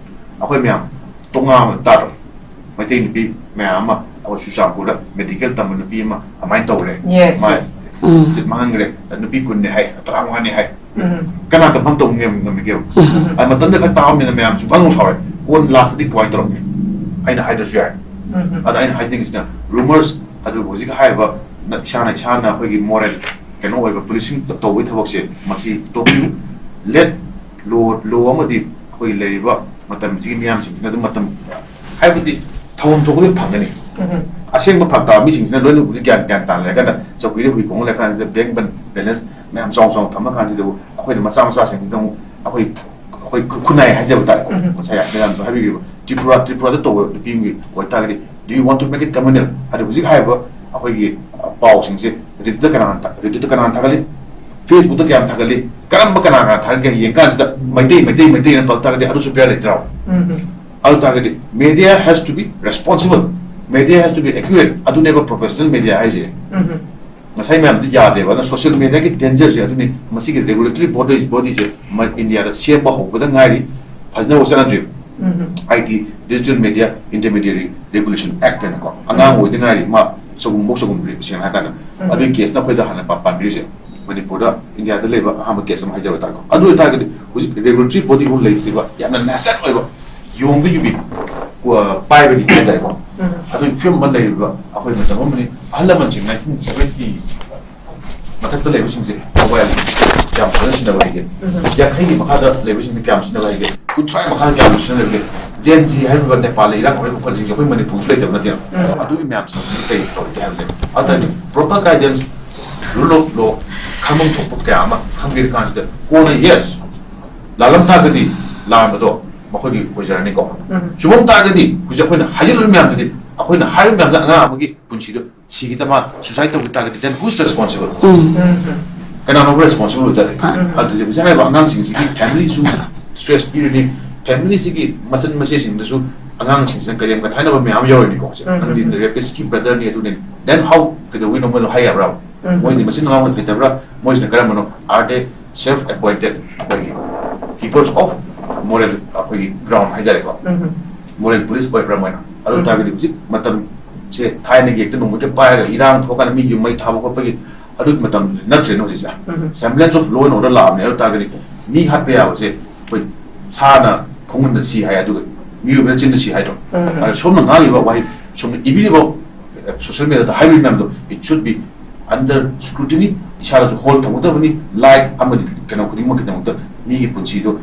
ꯑꯩꯈꯣꯏ ꯃꯌꯥꯝ ꯇꯣꯉꯥꯟꯕ ꯇꯥꯔꯣ꯫ ꯃꯩꯇꯩ ꯅꯨꯄꯤ ꯃꯌꯥꯝ ꯑꯃ ꯑꯩꯈꯣꯏ ꯆꯨꯔꯆꯥꯟꯄꯨꯔꯗ ꯃꯦꯗꯤꯀꯦꯜ ꯇꯝꯕ ꯅꯨꯄꯤ ꯑꯃ ꯑꯗꯨꯃꯥꯏꯅ ꯇꯧꯔꯦ꯫ Yes, ꯃꯥ yes. ꯁꯤꯠ ꯃꯥꯡꯍꯟꯈ꯭ꯔꯦ꯫ ꯅꯨꯄꯤ ꯀꯨꯟꯅꯤ ꯍꯥꯏ, ꯇꯔꯥꯃꯉꯥꯅꯤ ꯍꯥꯏ꯫ ꯀꯅꯥ ꯀꯟꯐꯥꯔꯝ ꯇꯧꯕ ꯉꯝ-, ꯉꯝꯃꯤꯒꯦꯕ? ꯑꯗ ꯃꯇꯝꯗꯨꯗ ꯈꯔ ꯇꯥꯕꯅꯤꯅ ꯃꯌꯥꯝꯁꯨ ꯄꯪ ꯁꯥꯎꯔꯦ꯫ ꯀꯣꯟ ꯂꯥꯁꯇꯗꯤ ꯀꯃꯥꯏꯅ ꯇꯧꯔꯝꯃꯤ? ꯑꯩꯅ ꯍꯥꯏꯗ꯭ꯔꯁꯨ ꯌꯥꯔꯦ꯫ ꯑꯗ ꯑꯩꯅ ꯍꯥꯏꯖꯅꯤꯡꯉꯤꯁꯤꯅ, ꯔꯨꯃꯔꯁ ꯑꯗꯨꯕꯨ ꯍꯧꯖꯤꯛ ꯍꯥꯏꯔꯤꯕ ꯅ-, ꯏꯁꯥꯅ, ꯏꯁꯥꯅ ꯑꯩꯈꯣꯏꯒꯤ ꯃꯣꯔꯦꯜ ꯀꯩꯅꯣ ꯑꯣꯏꯕ ꯄꯨꯂꯤꯁꯤꯡ ꯇꯧꯕꯒꯤ ꯊꯕꯛꯁꯦ, ꯃꯁꯤ ꯇꯣꯛꯄꯤꯌꯨ꯫ Let law, law ꯑꯃꯗꯤ ꯑꯩꯈꯣꯏ ꯂꯩꯔꯤꯕ ꯃꯇꯝꯁꯤꯒꯤ ꯃꯤꯌꯥꯝꯁꯤꯡꯁꯤꯅ ꯑꯗꯨꯝ ꯃꯇꯝ ꯍꯥꯏꯕꯗꯤ ꯊꯧꯐꯝ ꯊꯣꯛꯄꯗꯤ ꯐꯪꯒꯅꯤ꯫ ꯑꯁꯦꯡꯕ ꯐꯔꯛ ꯇꯥꯕ ꯃꯤꯁꯤꯡꯁꯤꯅ ꯂꯣꯏꯅ ꯍꯧꯖꯤꯛ ꯒ꯭ꯌꯥꯟ, ꯒ꯭ꯌꯥꯟ ꯇꯥꯅ ꯂꯩꯔꯀꯥꯟꯗ ꯆꯧꯀ꯭ꯔꯤꯗ ꯍꯨꯏ ꯈꯣꯡꯉ ꯂꯩꯔꯀꯥꯟꯁꯤꯗ bank balance ꯃꯌꯥꯝ ꯆꯥꯎ ꯆꯥꯎꯅ ꯊꯝꯃ ꯀꯥꯟꯁꯤꯗꯕꯨ ꯑꯩꯈꯣꯏꯅ ꯃꯆꯥ ꯃꯆꯥꯁꯤꯡꯁꯤꯗ ꯑꯃꯨꯛ ꯑꯩꯈꯣꯏ, ꯑꯩꯈꯣꯏ ꯈꯨ-, ꯈꯨꯟꯅꯥꯏ ꯍꯥꯏꯖꯕ ꯇꯥꯔꯦꯀꯣ꯫ ꯉꯁꯥꯏ ꯃꯦꯗꯥꯝꯁꯨ ꯍꯥꯏꯕꯤꯈꯤꯕ ꯇ꯭ꯔꯤꯄꯨꯔꯥ, ꯇ꯭ꯔꯤꯄꯨꯔꯥꯗ ꯇꯧꯕ ꯅꯨꯄꯤ ꯑꯃꯒꯤ ꯑꯣꯏꯇꯥꯔꯒꯗꯤ, "Do you want to make it communal?" ꯍꯥꯏꯗꯤ ꯍꯧꯖꯤꯛ ꯍꯥꯏꯔꯤꯕ ꯑꯩꯈꯣꯏꯒꯤ, ꯑ, ꯄꯥꯎꯁꯤꯡꯁꯦ ꯔꯦꯗꯤꯑꯣꯗ ꯀꯅꯥꯅ ꯊꯥ-, ꯔꯦꯗꯤꯑꯣꯗ ꯀꯅꯥꯅ ꯊꯥꯒꯠꯂꯤ? Facebook-ꯇ ꯀꯌꯥꯝ ꯊꯥꯒꯠꯂꯤ? ꯀꯔꯝꯕ ꯀꯅꯥ ꯀꯅꯥ ꯊꯥꯒꯠꯀꯦ ꯌꯦꯡ ꯀꯥꯟꯁꯤꯗ ꯃꯩꯇꯩ, ꯃꯩꯇꯩ, ꯃꯩꯇꯩꯅ ꯄꯜ ꯇꯥꯔꯒꯗꯤ ꯑꯗꯨꯁꯨ ꯕꯦꯔꯥ ꯂꯩꯇ꯭ꯔꯣ? ꯑꯗꯨ ꯇꯥꯔꯒꯗꯤ media has to be responsible, media has to be accurate, ꯑꯗꯨꯅꯦꯕ professional media ꯍꯥꯏꯁꯦ꯫ ꯉꯁꯥꯏ ꯃꯌꯥꯝꯗꯤ ꯌꯥꯗꯦꯕ꯫ ꯑꯗꯨꯅ social media-ꯒꯤ danger-ꯁꯦ ꯑꯗꯨꯅꯤ, ꯃꯁꯤꯒꯤ regulatory body, body-ꯁꯦ ꯃ-, ꯏꯟꯗꯤꯌꯥꯗ ꯁꯦꯝꯕ ꯍꯧꯕꯗ ꯉꯥꯏꯔꯤ, ꯐꯖꯅ ꯆꯠꯅꯗ꯭ꯔꯤ꯫ I T, Digital Media Intermediary Regulation Act ꯍꯥꯏꯅꯀꯣ, ꯑꯉꯥꯡ ꯑꯣꯏꯗ ꯉꯥꯏꯔꯤ, ꯃꯥ ꯆꯒꯨꯝꯐꯧ ꯆꯒꯨꯝꯗ꯭ꯔꯤ, ꯁꯦꯡꯅ ꯍꯥꯏꯔꯀꯥꯟꯗ꯫ ꯑꯗꯨꯒꯤ case-ꯅ ꯑꯩꯈꯣꯏꯗ ꯍꯥꯟꯅ ꯄꯥ-, ꯄꯥꯟꯕꯤꯔꯤꯁꯦ꯫ ꯃꯅꯤꯄꯨꯔꯗ, ꯏꯟꯗꯤꯌꯥꯗ ꯂꯩꯕ ꯑꯍꯥꯟꯕ case ꯑꯃ ꯍꯥꯏꯖꯕ ꯇꯥꯔꯦꯀꯣ꯫ ꯑꯗꯨ ꯑꯣꯏꯇꯥꯔꯒꯗꯤ ꯍꯧꯖꯤꯛ regulatory body-ꯐꯥꯎ ꯂꯩꯇ꯭ꯔꯤꯕ ꯌꯥꯝꯅ nascent ꯑꯣꯏꯕ ꯌꯣꯡꯗ ꯌꯨꯕꯤ, ꯑ, ꯄꯥꯏꯕꯒꯤ ꯍꯥꯏꯇꯥꯔꯦꯀꯣ꯫ ꯑꯗꯨꯒꯤ ꯐꯤꯕꯝ ꯑꯃ ꯂꯩꯔꯤꯕ ꯑꯩꯈꯣꯏ ꯃꯇꯝ ꯑꯃꯅꯤ꯫ ꯑꯍꯜ ꯂꯃꯟꯁꯤꯡ nineteen seventy ꯃꯊꯛꯇ ꯂꯩꯕꯁꯤꯡꯁꯦ ꯃꯣꯕꯥꯏꯜ ꯀꯌꯥꯝ ꯐꯖꯅ ꯁꯤꯖꯤꯟꯅꯕ ꯍꯩꯒꯦ? ꯌꯥꯡꯈꯩꯒꯤ ꯃꯈꯥꯗ ꯂꯩꯕꯁꯤꯡꯅ ꯀꯌꯥꯝ ꯁꯤꯖꯤꯟꯅꯕ ꯍꯩꯒꯦ? ꯀꯨꯟꯊ꯭ꯔꯥꯒꯤ ꯃꯈꯥꯗ ꯀꯌꯥꯝ ꯁꯤꯖꯤꯟꯅꯕ ꯍꯩꯒꯦ? Gen Z ꯍꯥꯏꯔꯤꯕ ꯅꯦꯄꯥꯜꯗ ꯏꯔꯥꯡ ꯍꯧꯔꯛꯏꯕ ꯈꯣꯠꯁꯤꯡꯁꯦ ꯑꯩꯈꯣꯏ ꯃꯅꯤꯄꯨꯔꯁꯨ ꯂꯩꯇꯕ ꯅꯠꯇꯦꯕ꯫ ꯑꯗꯨꯒꯤ ꯃꯌꯥꯝꯁꯤꯡꯁꯤ ꯀꯔꯤ ꯇꯧꯔꯤꯒꯦ ꯍꯥꯏꯕꯅꯦ꯫ ꯑꯗꯨꯅꯤ proper guidance, rule of law, ꯈꯪꯐꯝ ꯊꯣꯛꯄ ꯀꯌꯥ ꯑꯃ ꯈꯪꯕꯤꯔ ꯀꯥꯟꯁꯤꯗ ꯀꯣꯟꯅ, yes, ꯂꯥꯜꯂꯝ ꯇꯥꯔꯒꯗꯤ ꯂꯥꯟꯕꯗꯣ ꯑꯩꯈꯣꯏꯒꯤ ꯑꯣꯏꯖꯔꯅꯤꯀꯣ꯫ ꯎꯝ꯫ ꯆꯨꯝꯃꯝ ꯇꯥꯔꯒꯗꯤ ꯍꯧꯖꯤꯛ ꯑꯩꯈꯣꯏꯅ ꯍꯥꯏꯖꯤꯜꯂꯕ ꯃꯌꯥꯝꯗꯨꯗꯤ, ꯑꯩꯈꯣꯏꯅ ꯍꯥꯏꯔꯤꯕ ꯃꯌꯥꯝꯗ ꯑꯉꯥꯡ ꯑꯃꯒꯤ ꯄꯨꯟꯁꯤꯗꯣ ꯁꯤꯈꯤ ꯇꯥꯔꯗꯤ, suicide ꯇꯧꯈꯤ ꯇꯥꯔꯒꯗꯤ, then who's responsible? ꯎꯝ꯫ ꯎꯝ꯫ ꯀꯅꯥꯅꯣꯕ responsible ꯑꯣꯏꯇꯥꯔꯦ? ꯑꯥ꯫ ꯑꯗꯨꯗꯤ ꯍꯧꯖꯤꯛ ꯍꯥꯏꯔꯤꯕ ꯑꯉꯥꯡꯁꯤꯡꯁꯤꯒꯤ family ꯁꯨ stress ꯄꯤꯔꯅꯤ, family ꯁꯤꯒꯤ ꯃꯆꯟ ꯃꯆꯦꯁꯤꯡꯗꯁꯨ ꯑꯉꯥꯡꯁꯤꯡꯁꯤꯅ ꯀꯔꯦꯝ ꯀꯊꯥꯏꯅꯕ ꯃꯌꯥꯝ ꯌꯥꯎꯔꯅꯤꯀꯣ꯫ ꯍꯧꯖꯤꯛ ꯎꯝ꯫ ꯅꯪꯗꯤ rapist ꯀꯤ brother ꯅꯤ ꯑꯗꯨꯅꯤ, then how, ꯀꯩꯗꯧꯕꯩꯅꯣ ꯃꯣꯏꯗꯣ ꯍꯥꯏ ꯌꯥꯕ꯭ꯔꯥ? ꯎꯝ꯫ ꯃꯣꯏꯗꯤ ꯃꯆꯤꯟ ꯃꯅꯥꯎ ꯂꯩꯇꯕ꯭ꯔꯥ? ꯃꯣꯏꯁꯤꯅ ꯀꯔꯝꯕꯅꯣ? Are they self appointed ꯑꯩꯈꯣꯏꯒꯤ keepers of moral, ꯑꯩꯈꯣꯏꯒꯤ ground ꯍꯥꯏꯇꯥꯔꯦꯀꯣ꯫ ꯎꯝ꯫ Moral police ꯑꯣꯏꯕ꯭ꯔꯥ ꯃꯣꯏꯅ? ꯑꯗꯨ ꯎꯝ꯫ ꯇꯥꯔꯒꯗꯤ ꯍꯧꯖꯤꯛ ꯃꯇꯝꯁꯦ ꯊꯥꯏꯅꯒꯤ ꯍꯦꯛꯇ ꯅꯣꯡꯃꯩꯒ ꯄꯥꯏꯔꯒ ꯏꯔꯥꯡ ꯊꯣꯛꯑꯀꯥꯟꯗ ꯃꯤ ꯌꯨꯝ ꯃꯩ ꯊꯥꯕ ꯈꯣꯠꯄꯒꯤ ꯑꯗꯨꯒꯤ ꯃꯇꯝꯗꯨꯗꯤ ꯅꯠꯇ꯭ꯔꯦꯅ ꯍꯧꯖꯤꯛꯁꯦ꯫ ꯎꯝ꯫ Semblance of law and order ꯂꯥꯛꯑꯕꯅꯦ꯫ ꯑꯗꯨ ꯇꯥꯔꯒꯗꯤ ꯃꯤ ꯍꯥꯠꯄ ꯌꯥꯕꯁꯦ ꯑꯩꯈꯣꯏ ꯁꯥꯅ ꯈꯣꯡꯒꯨꯟꯗ ꯁꯤ ꯍꯥꯏ, ꯑꯗꯨꯒ ꯃꯤꯑꯣꯏꯕꯅ ꯆꯤꯟꯗ ꯁꯤ ꯍꯥꯏꯗ꯭ꯔꯣ? ꯎꯝ꯫ ꯑꯗ ꯁꯣꯝꯅ ꯉꯥꯡꯉꯤꯕ ꯋꯥꯍꯩ, ꯁꯣꯝꯅ ꯏꯕꯤꯔꯤꯕ social media ꯗ ꯍꯥꯏꯔꯤꯕ ꯃꯌꯥꯝꯗꯣ, it should be under scrutiny, ꯏꯁꯥꯗꯁꯨ hold ꯊꯝꯒꯗꯕꯅꯤ꯫ Light ꯑꯃꯗꯤ ꯀꯩꯅꯣ ꯈꯨꯗꯤꯡꯃꯛꯀꯤꯗꯃꯛꯇ ꯃꯤꯒꯤ ꯄꯨꯟꯁꯤꯗꯣ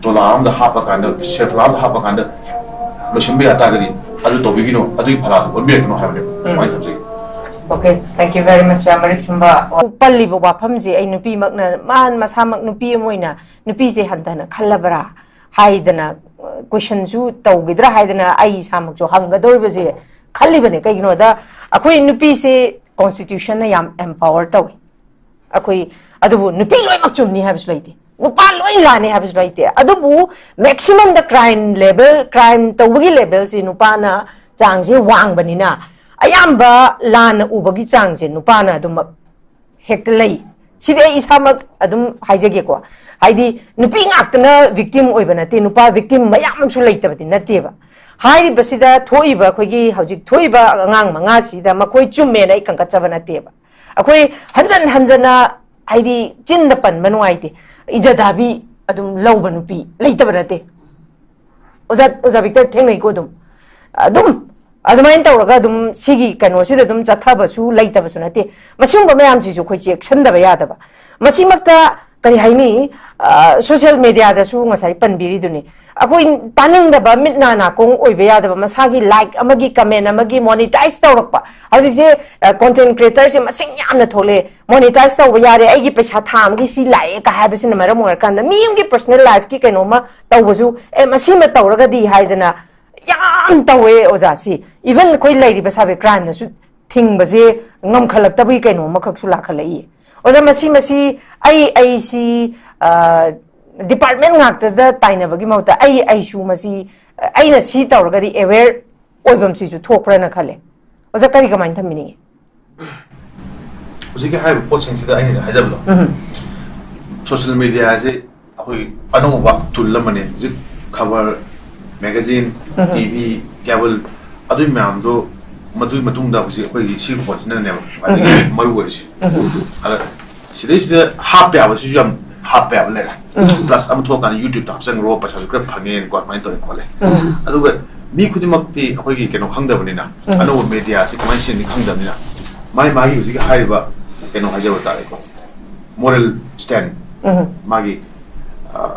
ꯗꯣꯂꯥ ꯑꯃꯗ ꯍꯥꯞꯄꯀꯥꯟꯗ, ꯁꯦꯔꯐꯂꯥ ꯑꯃꯗ ꯍꯥꯞꯄꯀꯥꯟꯗ ꯂꯣꯏꯁꯤꯟꯕ ꯌꯥ ꯇꯥꯔꯒꯗꯤ, ꯑꯗꯨ ꯇꯧꯕꯤꯒꯅꯨ, ꯑꯗꯨꯒꯤ ꯐꯂꯥꯗꯣ ꯑꯣꯟꯕꯤꯔꯛꯀꯅꯨ ꯍꯥꯏꯕꯅꯦꯕ꯫ ꯎꯝ꯫ ꯁꯨꯃꯥꯏꯅ ꯊꯝꯖꯒꯦ꯫ Okay, thank you very much, ꯃꯔꯤꯛ ꯆꯨꯝꯕ꯫ ꯄꯜꯂꯤꯕ ꯋꯥꯐꯝꯁꯦ ꯑꯩ ꯅꯨꯄꯤꯃꯛꯅ, ꯃꯥ ꯃꯁꯥꯃꯛ ꯅꯨꯄꯤ ꯑꯃ ꯑꯣꯏꯅ ꯅꯨꯄꯤꯁꯦ ꯍꯟꯊꯅ ꯈꯜꯂꯕ꯭ꯔꯥ ꯍꯥꯏꯗꯅ, ꯀꯣꯏꯁꯟꯁꯨ ꯇꯧꯈꯤꯗ꯭ꯔꯥ ꯍꯥꯏꯗꯅ ꯑꯩ ꯏꯁꯥꯃꯛꯁꯨ ꯍꯪꯒꯗꯧꯔꯤꯕꯁꯦ ꯈꯜꯂꯤꯕꯅꯦ꯫ ꯀꯩꯒꯤꯅꯣꯗ, ꯑꯩꯈꯣꯏ ꯅꯨꯄꯤꯁꯦ constitution ꯅ ꯌꯥꯝ empower ꯇꯧꯏ꯫ ꯑꯩꯈꯣꯏ, ꯑꯗꯨꯕꯨ ꯅꯨꯄꯤ ꯂꯣꯏꯅꯃꯛ ꯆꯨꯝꯅꯤ ꯍꯥꯏꯕꯁꯨ ꯂꯩꯇꯦ, ꯅꯨꯄꯥ ꯂꯣꯏ ꯂꯥꯟꯅꯤ ꯍꯥꯏꯕꯁꯨ ꯂꯩꯇꯦ꯫ ꯑꯗꯨꯕꯨ maximum ꯗ crime level, crime ꯇꯧꯕꯒꯤ level ꯁꯤ ꯅꯨꯄꯥꯅ ꯆꯥꯡꯁꯦ ꯋꯥꯡꯕꯅꯤꯅ, ꯑꯌꯥꯝꯕ ꯂꯥꯟꯅ ꯎꯕꯒꯤ ꯆꯥꯡꯁꯦ ꯅꯨꯄꯥꯅ ꯑꯗꯨꯃꯛ ꯍꯦꯛꯇ ꯂꯩ꯫ ꯁꯤꯗꯤ ꯑꯩ ꯏꯁꯥꯃꯛ ꯑꯗꯨꯝ ꯍꯥꯏꯖꯒꯦꯀꯣ, ꯍꯥꯏꯗꯤ ꯅꯨꯄꯤ ꯉꯥꯛꯇꯅ victim ꯑꯣꯏꯕ ꯅꯠꯇꯦ, ꯅꯨꯄꯥ victim ꯃꯌꯥꯝ ꯑꯃꯁꯨ ꯂꯩꯇꯕꯗꯤ ꯅꯠꯇꯦꯕ꯫ ꯍꯥꯏꯔꯤꯕꯁꯤꯗ ꯊꯣꯛꯏꯕ, ꯑꯩꯈꯣꯏꯒꯤ ꯍꯧꯖꯤꯛ ꯊꯣꯛꯏꯕ ꯑꯉꯥꯡ ꯃꯉꯥꯁꯤꯗ ꯃꯈꯣꯏ ꯆꯨꯝꯃꯦꯅ ꯑꯩ ꯀꯟꯈꯠꯆꯕ ꯅꯠꯇꯦꯕ꯫ ꯑꯩꯈꯣꯏ ꯍꯟꯖꯟ ꯍꯟꯖꯟꯅ, ꯍꯥꯏꯗꯤ ꯆꯤꯟꯗ ꯄꯟꯕ ꯅꯨꯡꯉꯥꯏꯇꯦ, ꯏꯖꯗꯥꯕꯤ ꯑꯗꯨꯝ ꯂꯧꯕ ꯅꯨꯄꯤ ꯂꯩꯇꯕ ꯅꯠꯇꯦ꯫ ꯑꯣꯖꯥ, ꯑꯣꯖꯥ ꯕꯤꯛꯇꯔ ꯊꯦꯡꯅꯩꯀꯣ ꯑꯗꯨꯝ꯫ ꯑꯗꯨꯝ ꯑꯗꯨꯃꯥꯏꯅ ꯇꯧꯔꯒ ꯑꯗꯨꯝ ꯁꯤꯒꯤ ꯀꯩꯅꯣꯁꯤꯗ ꯑꯗꯨꯝ ꯆꯠꯊꯕꯁꯨ ꯂꯩꯇꯕꯁꯨ ꯅꯠꯇꯦ꯫ ꯃꯁꯤꯒꯨꯝꯕ ꯃꯌꯥꯝꯁꯤꯁꯨ ꯑꯩꯈꯣꯏ ꯆꯦꯛꯁꯤꯟꯗꯕ ꯌꯥꯗꯕ꯫ ꯃꯁꯤꯃꯛꯇ ꯀꯔꯤ ꯍꯥꯏꯅꯤ, ꯁꯣꯁꯤꯌꯦꯜ ꯃꯦꯗꯤꯌꯥꯗꯁꯨ ꯉꯁꯥꯏ ꯄꯟꯕꯤꯔꯤꯗꯨꯅꯤ, ꯑꯩꯈꯣꯏ ꯇꯥꯅꯤꯡꯗꯕ, ꯃꯤꯠ ꯅꯥ ꯅꯥꯀꯣꯡ ꯑꯣꯏꯕ ꯌꯥꯗꯕ, ꯃꯁꯥꯒꯤ ꯂꯥꯏꯛ ꯑꯃꯒꯤ, ꯀꯃꯦꯟ ꯑꯃꯒꯤ ꯃꯣꯅꯤꯇꯥꯏꯁ ꯇꯧꯔꯛꯄ꯫ ꯍꯧꯖꯤꯛꯁꯦ ꯀꯣꯟꯇꯦꯟ ꯀ꯭ꯔꯤꯌꯦꯇꯔꯁꯦ ꯃꯁꯤꯡ ꯌꯥꯝꯅ ꯊꯣꯛꯂꯛꯑꯦ, ꯃꯣꯅꯤꯇꯥꯏꯁ ꯇꯧꯕ ꯌꯥꯔꯦ, ꯑꯩꯒꯤ ꯄꯩꯁꯥ ꯊꯥ ꯑꯃꯒꯤ ꯁꯤ ꯂꯥꯛꯑꯦ ꯀ ꯍꯥꯏꯕꯁꯤꯅ ꯃꯔꯝ ꯑꯣꯏꯔꯀꯥꯟꯗ ꯃꯤ ꯑꯃꯒꯤ ꯄꯔꯁꯣꯅꯦꯜ ꯂꯥꯏꯐꯀꯤ ꯀꯩꯅꯣꯝꯃ ꯇꯧꯕꯁꯨ, ꯑꯦ, ꯃꯁꯤꯃ ꯇꯧꯔꯒꯗꯤ ꯍꯥꯏꯗꯅ ꯌꯥꯝ ꯇꯧꯋꯦ ꯑꯣꯖꯥ꯫ ꯁꯤ ꯏꯚꯟ ꯑꯩꯈꯣꯏ ꯂꯩꯔꯤꯕ ꯁꯥꯏꯕꯔ ꯀ꯭ꯔꯥꯏꯝꯅꯁꯨ ꯊꯤꯡꯕꯁꯦ ꯉꯝꯈꯠꯂꯛꯇꯕꯒꯤ ꯀꯩꯅꯣ ꯑꯃꯈꯛꯁꯨ ꯂꯥꯛꯈꯠꯂꯛꯏ꯫ ꯑꯣꯖꯥ, ꯃꯁꯤ, ꯃꯁꯤ ꯑꯩ, ꯑꯩꯁꯤ, ꯑ, ꯗꯤꯄꯥꯔꯠꯃꯦꯟ ꯉꯥꯛꯇꯗ ꯇꯥꯏꯅꯕꯒꯤ ꯃꯍꯨꯠꯇ ꯑꯩ, ꯑꯩꯁꯨ ꯃꯁꯤ, ꯑꯩꯅ ꯁꯤ ꯇꯧꯔꯒꯗꯤ ꯑꯦꯋꯦꯌꯔ ꯑꯣꯏꯐꯝꯁꯤꯁꯨ ꯊꯣꯛꯄ꯭ꯔꯅ ꯈꯜꯂꯦ꯫ ꯑꯣꯖꯥ, ꯀꯔꯤ, ꯀꯃꯥꯏꯅ ꯊꯝꯕꯤꯅꯤꯡꯉꯤ? ꯍꯧꯖꯤꯛꯀꯤ ꯍꯥꯏꯔꯤꯕ ꯄꯣꯠꯁꯤꯡꯁꯤꯗ ꯑꯩꯅ ꯍꯧꯖꯤꯛ ꯍꯥꯏꯖꯕꯗꯣ, ꯎꯝ, ꯁꯣꯁꯤꯌꯦꯜ ꯃꯦꯗꯤꯌꯥꯁꯦ ꯑꯩꯈꯣꯏ ꯑꯅꯧꯕ ꯇꯨꯜ ꯑꯃꯅꯤ꯫ ꯍꯧꯖꯤꯛ ꯈꯕꯔ, ꯃꯦꯒꯥꯖꯤꯟ, ꯎꯝ, ꯇꯤ ꯚꯤ, ꯀꯦꯕꯜ, ꯑꯗꯨꯒꯤ ꯃꯌꯥꯝꯗꯣ, ꯃꯗꯨꯒꯤ ꯃꯇꯨꯡꯗ ꯍꯧꯖꯤꯛ ꯑꯩꯈꯣꯏꯒꯤ ꯁꯤꯒꯤ ꯄꯣꯠꯁꯤꯅꯅꯦꯕ ꯈ꯭ꯋꯥꯏꯗꯒꯤ ꯎꯝ, ꯃꯔꯨ ꯑꯣꯏꯔꯤꯁꯦ꯫ ꯎꯝ, ꯑꯗ ꯁꯤꯗꯩꯁꯤꯗ ꯍꯥꯞꯄ ꯌꯥꯕꯁꯤꯁꯨ ꯌꯥꯝ ꯍꯥꯞꯄ ꯌꯥꯕ ꯂꯩꯔꯦ꯫ ꯎꯝ, ꯄ꯭ꯂꯁ ꯑꯃ ꯊꯣꯛꯑꯀꯥꯟꯗ ꯌꯨꯇ꯭ꯌꯨꯕꯇ ꯍꯥꯞꯆꯟꯈ꯭ꯔꯣ, ꯄꯩꯁꯥꯁꯨ ꯈꯔ ꯐꯪꯉꯦꯅꯀꯣ, ꯑꯗꯨꯃꯥꯏꯅ ꯇꯧꯔꯦ ꯈꯣꯠꯂꯦ꯫ ꯎꯝ, ꯑꯗꯨꯒ ꯃꯤ ꯈꯨꯗꯤꯡꯃꯛꯇꯤ ꯑꯩꯈꯣꯏꯒꯤ ꯀꯩꯅꯣ ꯈꯪꯗꯕꯅꯤꯅ, ꯎꯝ, ꯑꯅꯧꯕ ꯃꯦꯗꯤꯌꯥꯁꯤ ꯀꯃꯥꯏꯅ ꯁꯤꯖꯤꯟꯅꯅꯤ ꯈꯪꯗꯕꯅꯤꯅ, ꯃꯥꯏ ꯃꯥꯒꯤ ꯍꯧꯖꯤꯛꯀꯤ ꯍꯥꯏꯔꯤꯕ ꯀꯩꯅꯣ ꯍꯥꯏꯖꯕ ꯇꯥꯔꯦꯀꯣ, ꯃꯣꯔꯦꯜ ꯁ꯭ꯇꯦꯟ, ꯎꯝ, ꯃꯥꯒꯤ, ꯑ,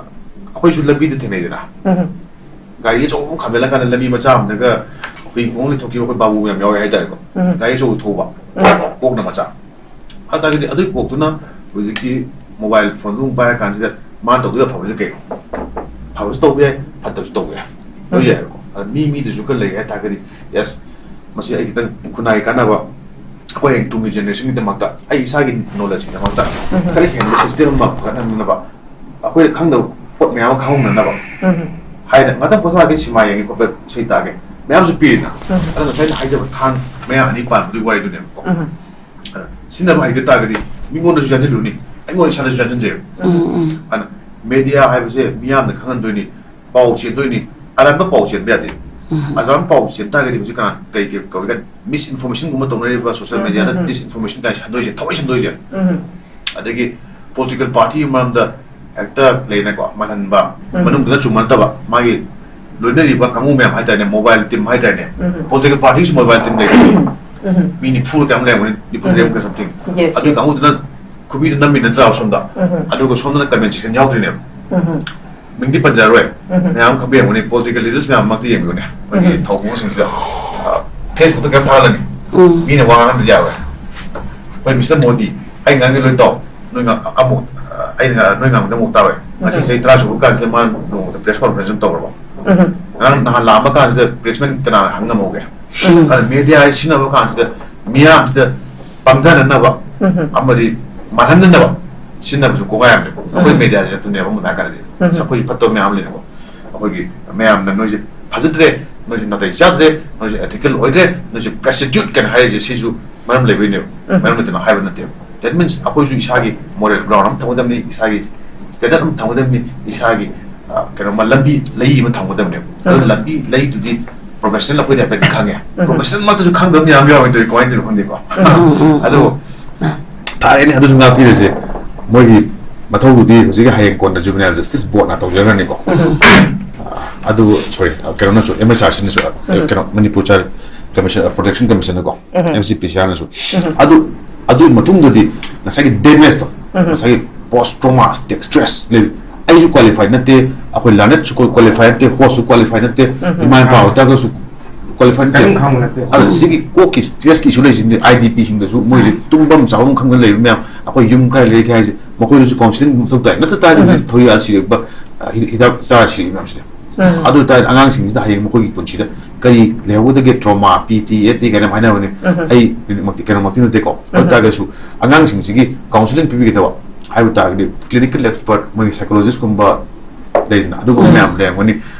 ꯑꯩꯈꯣꯏꯁꯨ ꯂꯝꯕꯤꯗ ꯊꯦꯡꯅꯩꯗꯅ, ꯎꯝ, ꯒꯥꯔꯤ ꯑꯆꯧꯕ ꯑꯃ ꯈꯥꯝꯖꯤꯜꯂꯀꯥꯟꯗ ꯂꯝꯕꯤ ꯃꯆꯥ ꯑꯃꯗꯒ ꯑꯩꯈꯣꯏ ꯈꯣꯡꯅ ꯊꯣꯛꯈꯤꯕ ꯑꯩꯈꯣꯏ ꯕꯥꯕꯨ ꯃꯌꯥꯝ ꯌꯥꯎꯔꯦ ꯍꯥꯏꯇꯥꯔꯦꯀꯣ꯫ ꯎꯝ, ꯒꯥꯔꯤ ꯑꯆꯧꯕ ꯊꯧꯕ, ꯎꯝ, ꯀꯣꯛꯅ ꯃꯆꯥ꯫ ꯑꯗꯨ ꯇꯥꯔꯒꯗꯤ ꯑꯗꯨꯒꯤ ꯀꯣꯛꯇꯨꯅ ꯍꯧꯖꯤꯛꯀꯤ ꯃꯣꯕꯥꯏꯜ ꯐꯣꯟꯗꯨ ꯑꯃꯨꯛ ꯄꯥꯏꯔ ꯀꯥꯟꯁꯤꯗ ꯃꯥꯅ ꯇꯧꯗꯣꯏꯕ ꯑꯐꯕꯁꯦ ꯀꯩꯅꯣ? ꯐꯕꯁꯨ ꯇꯧꯕ ꯌꯥꯏ, ꯐꯠꯇꯕꯁꯨ ꯇꯧꯕ ꯌꯥꯏ, ꯂꯣꯏ ꯎꯝ, ꯌꯥꯏꯕꯀꯣ꯫ ꯑꯗ ꯃꯤ ꯃꯤꯗꯨꯁꯨ ꯈꯔ ꯂꯩꯔꯦ ꯍꯥꯏ ꯇꯥꯔꯒꯗꯤ, ꯌꯦꯁ, ꯃꯁꯤ ꯑꯩ ꯈꯤꯇꯪ ꯈꯨꯟꯅꯥꯏ ꯀꯥꯟꯅꯕ, ꯑꯩꯈꯣꯏ ꯍꯌꯦꯡ ꯇꯨꯡꯒꯤ ꯖꯦꯅꯦꯔꯦꯁꯟꯒꯤꯗꯃꯛꯇ, ꯑꯩ ꯏꯁꯥꯒꯤ ꯅꯣꯂꯦꯖꯀꯤꯗꯃꯛꯇ ꯎꯝ, ꯈꯔ ꯍꯦꯟꯕ ꯁꯤꯁꯇꯦꯝ ꯑꯃ ꯐꯒꯠꯍꯟꯅꯕ, ꯑꯩꯈꯣꯏꯅ ꯈꯪꯗꯕ ꯄꯣꯠ ꯃꯌꯥꯝ ꯑꯃ ꯈꯪꯍꯧꯅꯅꯕ ꯎꯝ, ꯍꯥꯏꯅ ꯉꯥꯛꯇꯪ ꯄꯣꯊꯥꯒꯦ, ꯁꯤꯃꯥ ꯌꯦꯡꯒꯦ ꯈꯣꯠꯄ, ꯏꯁꯩ ꯇꯥꯒꯦ, ꯃꯌꯥꯝꯁꯨ ꯄꯤꯔꯤꯅ꯫ ꯎꯝ, ꯑꯗꯣ ꯉꯁꯥꯏ ꯑꯩꯅ ꯍꯥꯏꯖꯕ ꯊꯥꯡ ꯃꯌꯥ ꯑꯅꯤ ꯄꯥꯟꯕꯗꯨꯒꯤ ꯋꯥꯔꯤꯗꯨꯅꯦꯕꯀꯣ꯫ ꯎꯝ, ꯑꯗ ꯁꯤꯖꯤꯟꯅꯕ ꯍꯩꯇ ꯇꯥꯔꯒꯗꯤ ꯃꯤꯉꯣꯟꯗꯁꯨ ꯌꯥꯟꯁꯤꯜꯂꯨꯅꯤ, ꯑꯩꯉꯣꯟꯗ ꯏꯁꯥꯗꯁꯨ ꯌꯥꯟꯁꯤꯟꯖꯩꯕ꯫ ꯎꯝ, ꯑꯗꯨꯅ ꯃꯦꯗꯤꯌꯥ ꯍꯥꯏꯕꯁꯦ ꯃꯤꯌꯥꯝꯅ ꯈꯪꯍꯟꯗꯣꯏꯅꯤ, ꯄꯥꯎ ꯆꯦꯟꯗꯣꯏꯅꯤ, ꯑꯔꯥꯟꯕ ꯄꯥꯎ ꯆꯦꯟꯕ ꯌꯥꯗꯦ꯫ ꯎꯝ꯫ ꯑꯔꯥꯟꯕ ꯄꯥꯎ ꯆꯦꯟ ꯇꯥꯔꯒꯗꯤ ꯍꯧꯖꯤꯛ ꯀꯅꯥ ꯀꯔꯤ ꯀꯔꯤ ꯀꯧꯏ? ꯃꯤꯁ ꯏꯟꯐꯣꯔꯃꯦꯁꯟꯒꯨꯝꯕ ꯇꯧꯅꯔꯤꯕ ꯁꯣꯁꯤꯌꯦꯜ ꯎꯝ, ꯃꯦꯗꯤꯌꯥꯗ ꯎꯝ, ꯎꯝ꯫ ꯗꯤꯁ ꯏꯟꯐꯣꯔꯃꯦꯁꯟ ꯀꯥꯏꯅ ꯁꯟꯗꯣꯏꯁꯦ, ꯊꯑꯣꯏ ꯁꯟꯗꯣꯏꯁꯦ꯫ ꯎꯝ, ꯑꯗꯒꯤ ꯄꯣꯂꯤꯇꯤꯀꯦꯜ ꯄꯥꯔꯇꯤ ꯃꯔꯝꯗ ꯍꯦꯛꯇ ꯂꯩꯅꯀꯣ, ꯃꯥꯜꯍꯟꯕ, ꯎꯝ꯫ ꯃꯅꯨꯡꯗꯨꯗ ꯆꯨꯝꯕ ꯅꯠꯇꯕ, ꯃꯥꯒꯤ ꯂꯣꯏꯅꯔꯤꯕ ꯀꯥꯡꯕꯨ ꯃꯌꯥꯝ ꯍꯥꯏꯇꯥꯔꯦꯅꯦ, ꯃꯣꯕꯥꯏꯜ ꯇꯤꯝ ꯍꯥꯏꯇꯥꯔꯦꯅꯦ, ꯎꯝ꯫ ꯄꯣꯂꯤꯇꯤꯀꯦꯜ ꯄꯥꯔꯇꯤꯁꯨ ꯃꯣꯕꯥꯏꯜ ꯇꯤꯝ ꯂꯩ꯫ ꯎꯝ꯫ ꯃꯤ ꯅꯤꯐꯨ ꯀꯌꯥꯝ ꯂꯩꯔꯝꯒꯅꯤ, ꯅꯤꯐꯨ ꯎꯝ꯫ ꯂꯩꯔꯝꯒꯅꯤ something꯫ Yes, ꯑꯗꯨꯒꯤ yes. ꯀꯥꯡꯕꯨꯗꯨꯅ ꯈꯨꯕꯤꯗꯨ ꯅꯝꯃꯤ ꯅꯠꯇ꯭ꯔꯥ ꯁꯣꯝꯗ? ꯎꯝ꯫ ꯑꯗꯨꯒ ꯁꯣꯝꯗꯅ comment section ꯌꯥꯎꯗꯣꯏꯅꯦꯕ꯫ ꯎꯝ꯫ ꯃꯤꯡꯗꯤ ꯄꯟꯖꯔꯣꯏ꯫ ꯎꯝ꯫ ꯃꯌꯥꯝ ꯈꯪꯕꯤꯔꯝꯒꯅꯤ, political leaders ꯃꯌꯥꯝꯃꯛꯇꯤ ꯌꯦꯡꯕꯤꯌꯨꯅꯦ꯫ ꯑꯩꯈꯣꯏꯒꯤ ꯎꯝ꯫ ꯊꯧꯕꯨꯡꯁꯤꯡꯁꯤꯗ, ꯑ, Facebook ꯀꯩꯝ ꯊꯥꯒꯠꯂꯅꯤ꯫ ꯎꯝ꯫ ꯃꯤꯅ ꯋꯥ ꯉꯥꯡꯕ ꯌꯥꯔꯣꯏ꯫ ꯑꯩꯈꯣꯏ Mister Modi, ꯑꯩ ꯉꯥꯡꯒꯦ ꯂꯣꯏ ꯇꯧ꯫ ꯅꯣꯏ ꯉꯥꯡ-, ꯑꯃꯨꯛ, ꯑ, ꯑꯩꯅ ꯉꯥꯡ-, ꯅꯣꯏ ꯉꯥꯡꯕꯗ ꯑꯃꯨꯛ ꯇꯥꯔꯣꯏ꯫ ꯉꯁꯤ ꯎꯝ꯫ ꯆꯍꯤ ꯇꯔꯥ ꯁꯨꯕ ꯀꯥꯟꯁꯤꯗ ꯃꯥꯅ ꯅꯣꯡꯃꯗ press conference ꯑꯃ ꯇꯧꯔꯕ? ꯎꯝ꯫ ꯉꯔꯥꯡ ꯅꯍꯥꯟ ꯂꯥꯛꯑꯝꯕ ꯀꯥꯟꯁꯤꯗ press meet ꯀꯅꯥꯅ ꯍꯪ ꯉꯝꯍꯧꯒꯦ? ꯎꯝ꯫ ꯑꯗꯨꯅ media ꯍꯥꯏ ꯁꯤꯖꯤꯟꯅꯕ ꯀꯥꯟꯁꯤꯗ ꯃꯤꯌꯥꯝꯁꯤꯗ ꯄꯪꯊꯅꯅꯕ ꯎꯝ꯫ ꯑꯃꯗꯤ ꯃꯥꯡꯍꯟꯅꯅꯕ ꯁꯤꯖꯤꯟꯅꯕꯁꯨ ꯀꯣꯡꯒꯥꯏ ꯑꯃꯅꯦꯕ꯫ ꯑꯩꯈꯣꯏ ꯎꯝ꯫ Mediaꯁꯦ ꯑꯗꯨꯅꯦꯕ ꯑꯃꯨꯛ ꯍꯥꯏꯔꯀꯥꯟꯗꯗꯤ꯫ ꯎꯝ꯫ ꯑꯩꯈꯣꯏꯁꯨ ꯐꯠꯇꯕ ꯃꯌꯥꯝ ꯂꯩꯅꯀꯣ꯫ ꯑꯩꯈꯣꯏꯒꯤ ꯃꯌꯥꯝꯅ ꯅꯣꯏꯁꯦ ꯐꯖꯗ꯭ꯔꯦ, ꯅꯣꯏꯁꯦ ꯅꯥꯇꯩ ꯆꯥꯗ꯭ꯔꯦ, ꯅꯣꯏꯁꯦ ethical ꯑꯣꯏꯗ꯭ꯔꯦ, ꯅꯣꯏꯁꯦ prostitute ꯀꯥꯏꯅ ꯍꯥꯏꯔꯤꯁꯦ ꯁꯤꯁꯨ ꯃꯔꯝ ꯂꯩꯕꯩꯅꯦꯕ꯫ ꯎꯝ꯫ ꯃꯔꯝ ꯂꯩꯇꯅ ꯍꯥꯏꯕ ꯅꯠꯇꯦꯕ꯫ That means ꯑꯩꯈꯣꯏꯁꯨ ꯏꯁꯥꯒꯤ moral ground ꯑꯃ ꯊꯝꯒꯗꯕꯅꯤ, ꯏꯁꯥꯒꯤ standard ꯑꯃ ꯊꯝꯒꯗꯕꯅꯤ, ꯏꯁꯥꯒꯤ, ꯑ, ꯀꯩꯅꯣꯃ ꯂꯝꯕꯤ ꯂꯩ ꯑꯃ ꯊꯝꯒꯗꯕꯅꯦꯕ꯫ ꯑꯗꯨ ꯎꯝ꯫ ꯂꯝꯕꯤ ꯂꯩꯗꯨꯗꯤ professional ꯑꯩꯈꯣꯏꯗꯤ ꯍꯥꯏꯐꯦꯠ ꯈꯪꯉꯦ꯫ ꯎꯝ꯫ Professional ꯃꯛꯇꯁꯨ ꯈꯪꯗꯕ ꯃꯌꯥꯝ ꯌꯥꯎꯋꯦ ꯇꯧꯔꯤ, ꯀꯃꯥꯏꯅ ꯇꯧꯔꯤꯅꯣ ꯈꯪꯗꯦꯀꯣ꯫ ꯎꯝ, ꯎꯝ, ꯎꯝ꯫ ꯑꯗꯨ ꯎꯝ꯫ ꯐꯔꯦꯅꯦ, ꯑꯗꯨꯁꯨ ꯉꯥꯛꯄꯤꯔꯁꯦ꯫ ꯃꯣꯏꯒꯤ ꯃꯊꯧꯗꯨꯗꯤ ꯍꯧꯖꯤꯛꯀꯤ ꯍꯌꯦꯡ ꯀꯣꯟꯅ Juvenile Justice Boardꯅ ꯇꯧꯖꯈ꯭ꯔꯅꯤꯀꯣ꯫ ꯎꯝ꯫ ꯑꯗꯨ, sorry, ꯀꯩꯅꯣꯅꯁꯨ, M H R Cꯅꯁꯨ, ꯎꯝ꯫ ꯀꯩꯅꯣ, Manipur Child Commission, Protection Commissionꯅꯀꯣ, ꯎꯝ꯫ M C P Cꯅꯁꯨ꯫ ꯎꯝ꯫ ꯑꯗꯨ, ꯑꯗꯨꯒꯤ ꯃꯇꯨꯡꯗꯗꯤ ꯉꯁꯥꯏꯒꯤ damageꯇꯣ, ꯎꯝ꯫ ꯉꯁꯥꯏꯒꯤ post trauma stress ꯂꯩꯕ, ꯑꯩꯁꯨ qualified ꯅꯠꯇꯦ, ꯑꯩꯈꯣꯏ learnedꯁꯨ qualified ꯅꯠꯇꯦ, hostꯁꯨ qualified ꯅꯠꯇꯦ, ꯎꯝ꯫ ꯏꯃꯥ ꯏꯄꯥ ꯑꯣꯏꯇꯥꯔꯒꯁꯨ qualified ꯀꯔꯤꯝ ꯈꯪꯕ ꯅꯠꯇꯦ꯫ ꯑꯗꯣ ꯁꯤꯒꯤ ꯀꯣꯛꯀꯤ stressꯀꯤ issue ꯂꯩꯁꯤꯗꯤ, I D P ꯁꯤꯡꯗꯁꯨ ꯃꯣꯏꯁꯦ ꯇꯨꯝꯐꯝ ꯆꯥꯐꯝ ꯈꯪꯗꯅ ꯂꯩꯕ ꯃꯌꯥꯝ, ꯑꯩꯈꯣꯏ ꯌꯨꯝ ꯀꯥꯏ ꯂꯩꯒꯦ ꯍꯥꯏꯁꯦ, ꯃꯈꯣꯏꯗꯁꯨ counselling ꯃꯊꯧ ꯇꯥꯏ꯫ ꯅꯠꯇ ꯇꯥꯔꯗꯤ ꯎꯝ꯫ ꯍꯧꯖꯤꯛ ꯊꯧꯔꯤ ꯂꯥꯟ ꯁꯤꯔꯛꯄ, ꯑ, ꯍꯤ-, ꯍꯤꯗꯥꯛ ꯆꯥꯔ ꯁꯤꯔꯛꯏ ꯃꯌꯥꯝꯁꯤꯗꯤ꯫ ꯎꯝ꯫ ꯑꯗꯨ ꯑꯣꯏꯇꯥꯔꯗꯤ ꯑꯉꯥꯡꯁꯤꯡꯁꯤꯗ ꯍꯌꯦꯡ ꯃꯈꯣꯏꯒꯤ ꯄꯨꯟꯁꯤꯗ ꯀꯔꯤ ꯂꯩꯍꯧꯒꯗꯒꯦ? Trauma, P T S D ꯀꯥꯏꯅ ꯌꯥꯝ ꯍꯥꯏꯅꯕꯅꯤ꯫ ꯎꯝ꯫ ꯑꯩ ꯀꯩꯅꯣꯃꯛꯇꯤ, ꯀꯩꯅꯣꯃꯛꯇꯤ ꯅꯠꯇꯦꯀꯣ꯫ ꯑꯗꯨ ꯎꯝ꯫ ꯑꯣꯏꯇꯥꯔꯒꯁꯨ ꯑꯉꯥꯡꯁꯤꯡꯁꯤꯒꯤ counselling ꯄꯤꯕꯤꯒꯗꯕ ꯍꯥꯏꯕ ꯇꯥꯔꯒꯗꯤ clinical expert, ꯃꯣꯏꯒꯤ psychologistꯀꯨꯝꯕ ꯂꯩꯗꯅ, ꯑꯗꯨꯒꯨꯝꯕ ꯎꯝ꯫ ꯃꯌꯥꯝ ꯂꯩꯔꯝꯒꯅꯤ,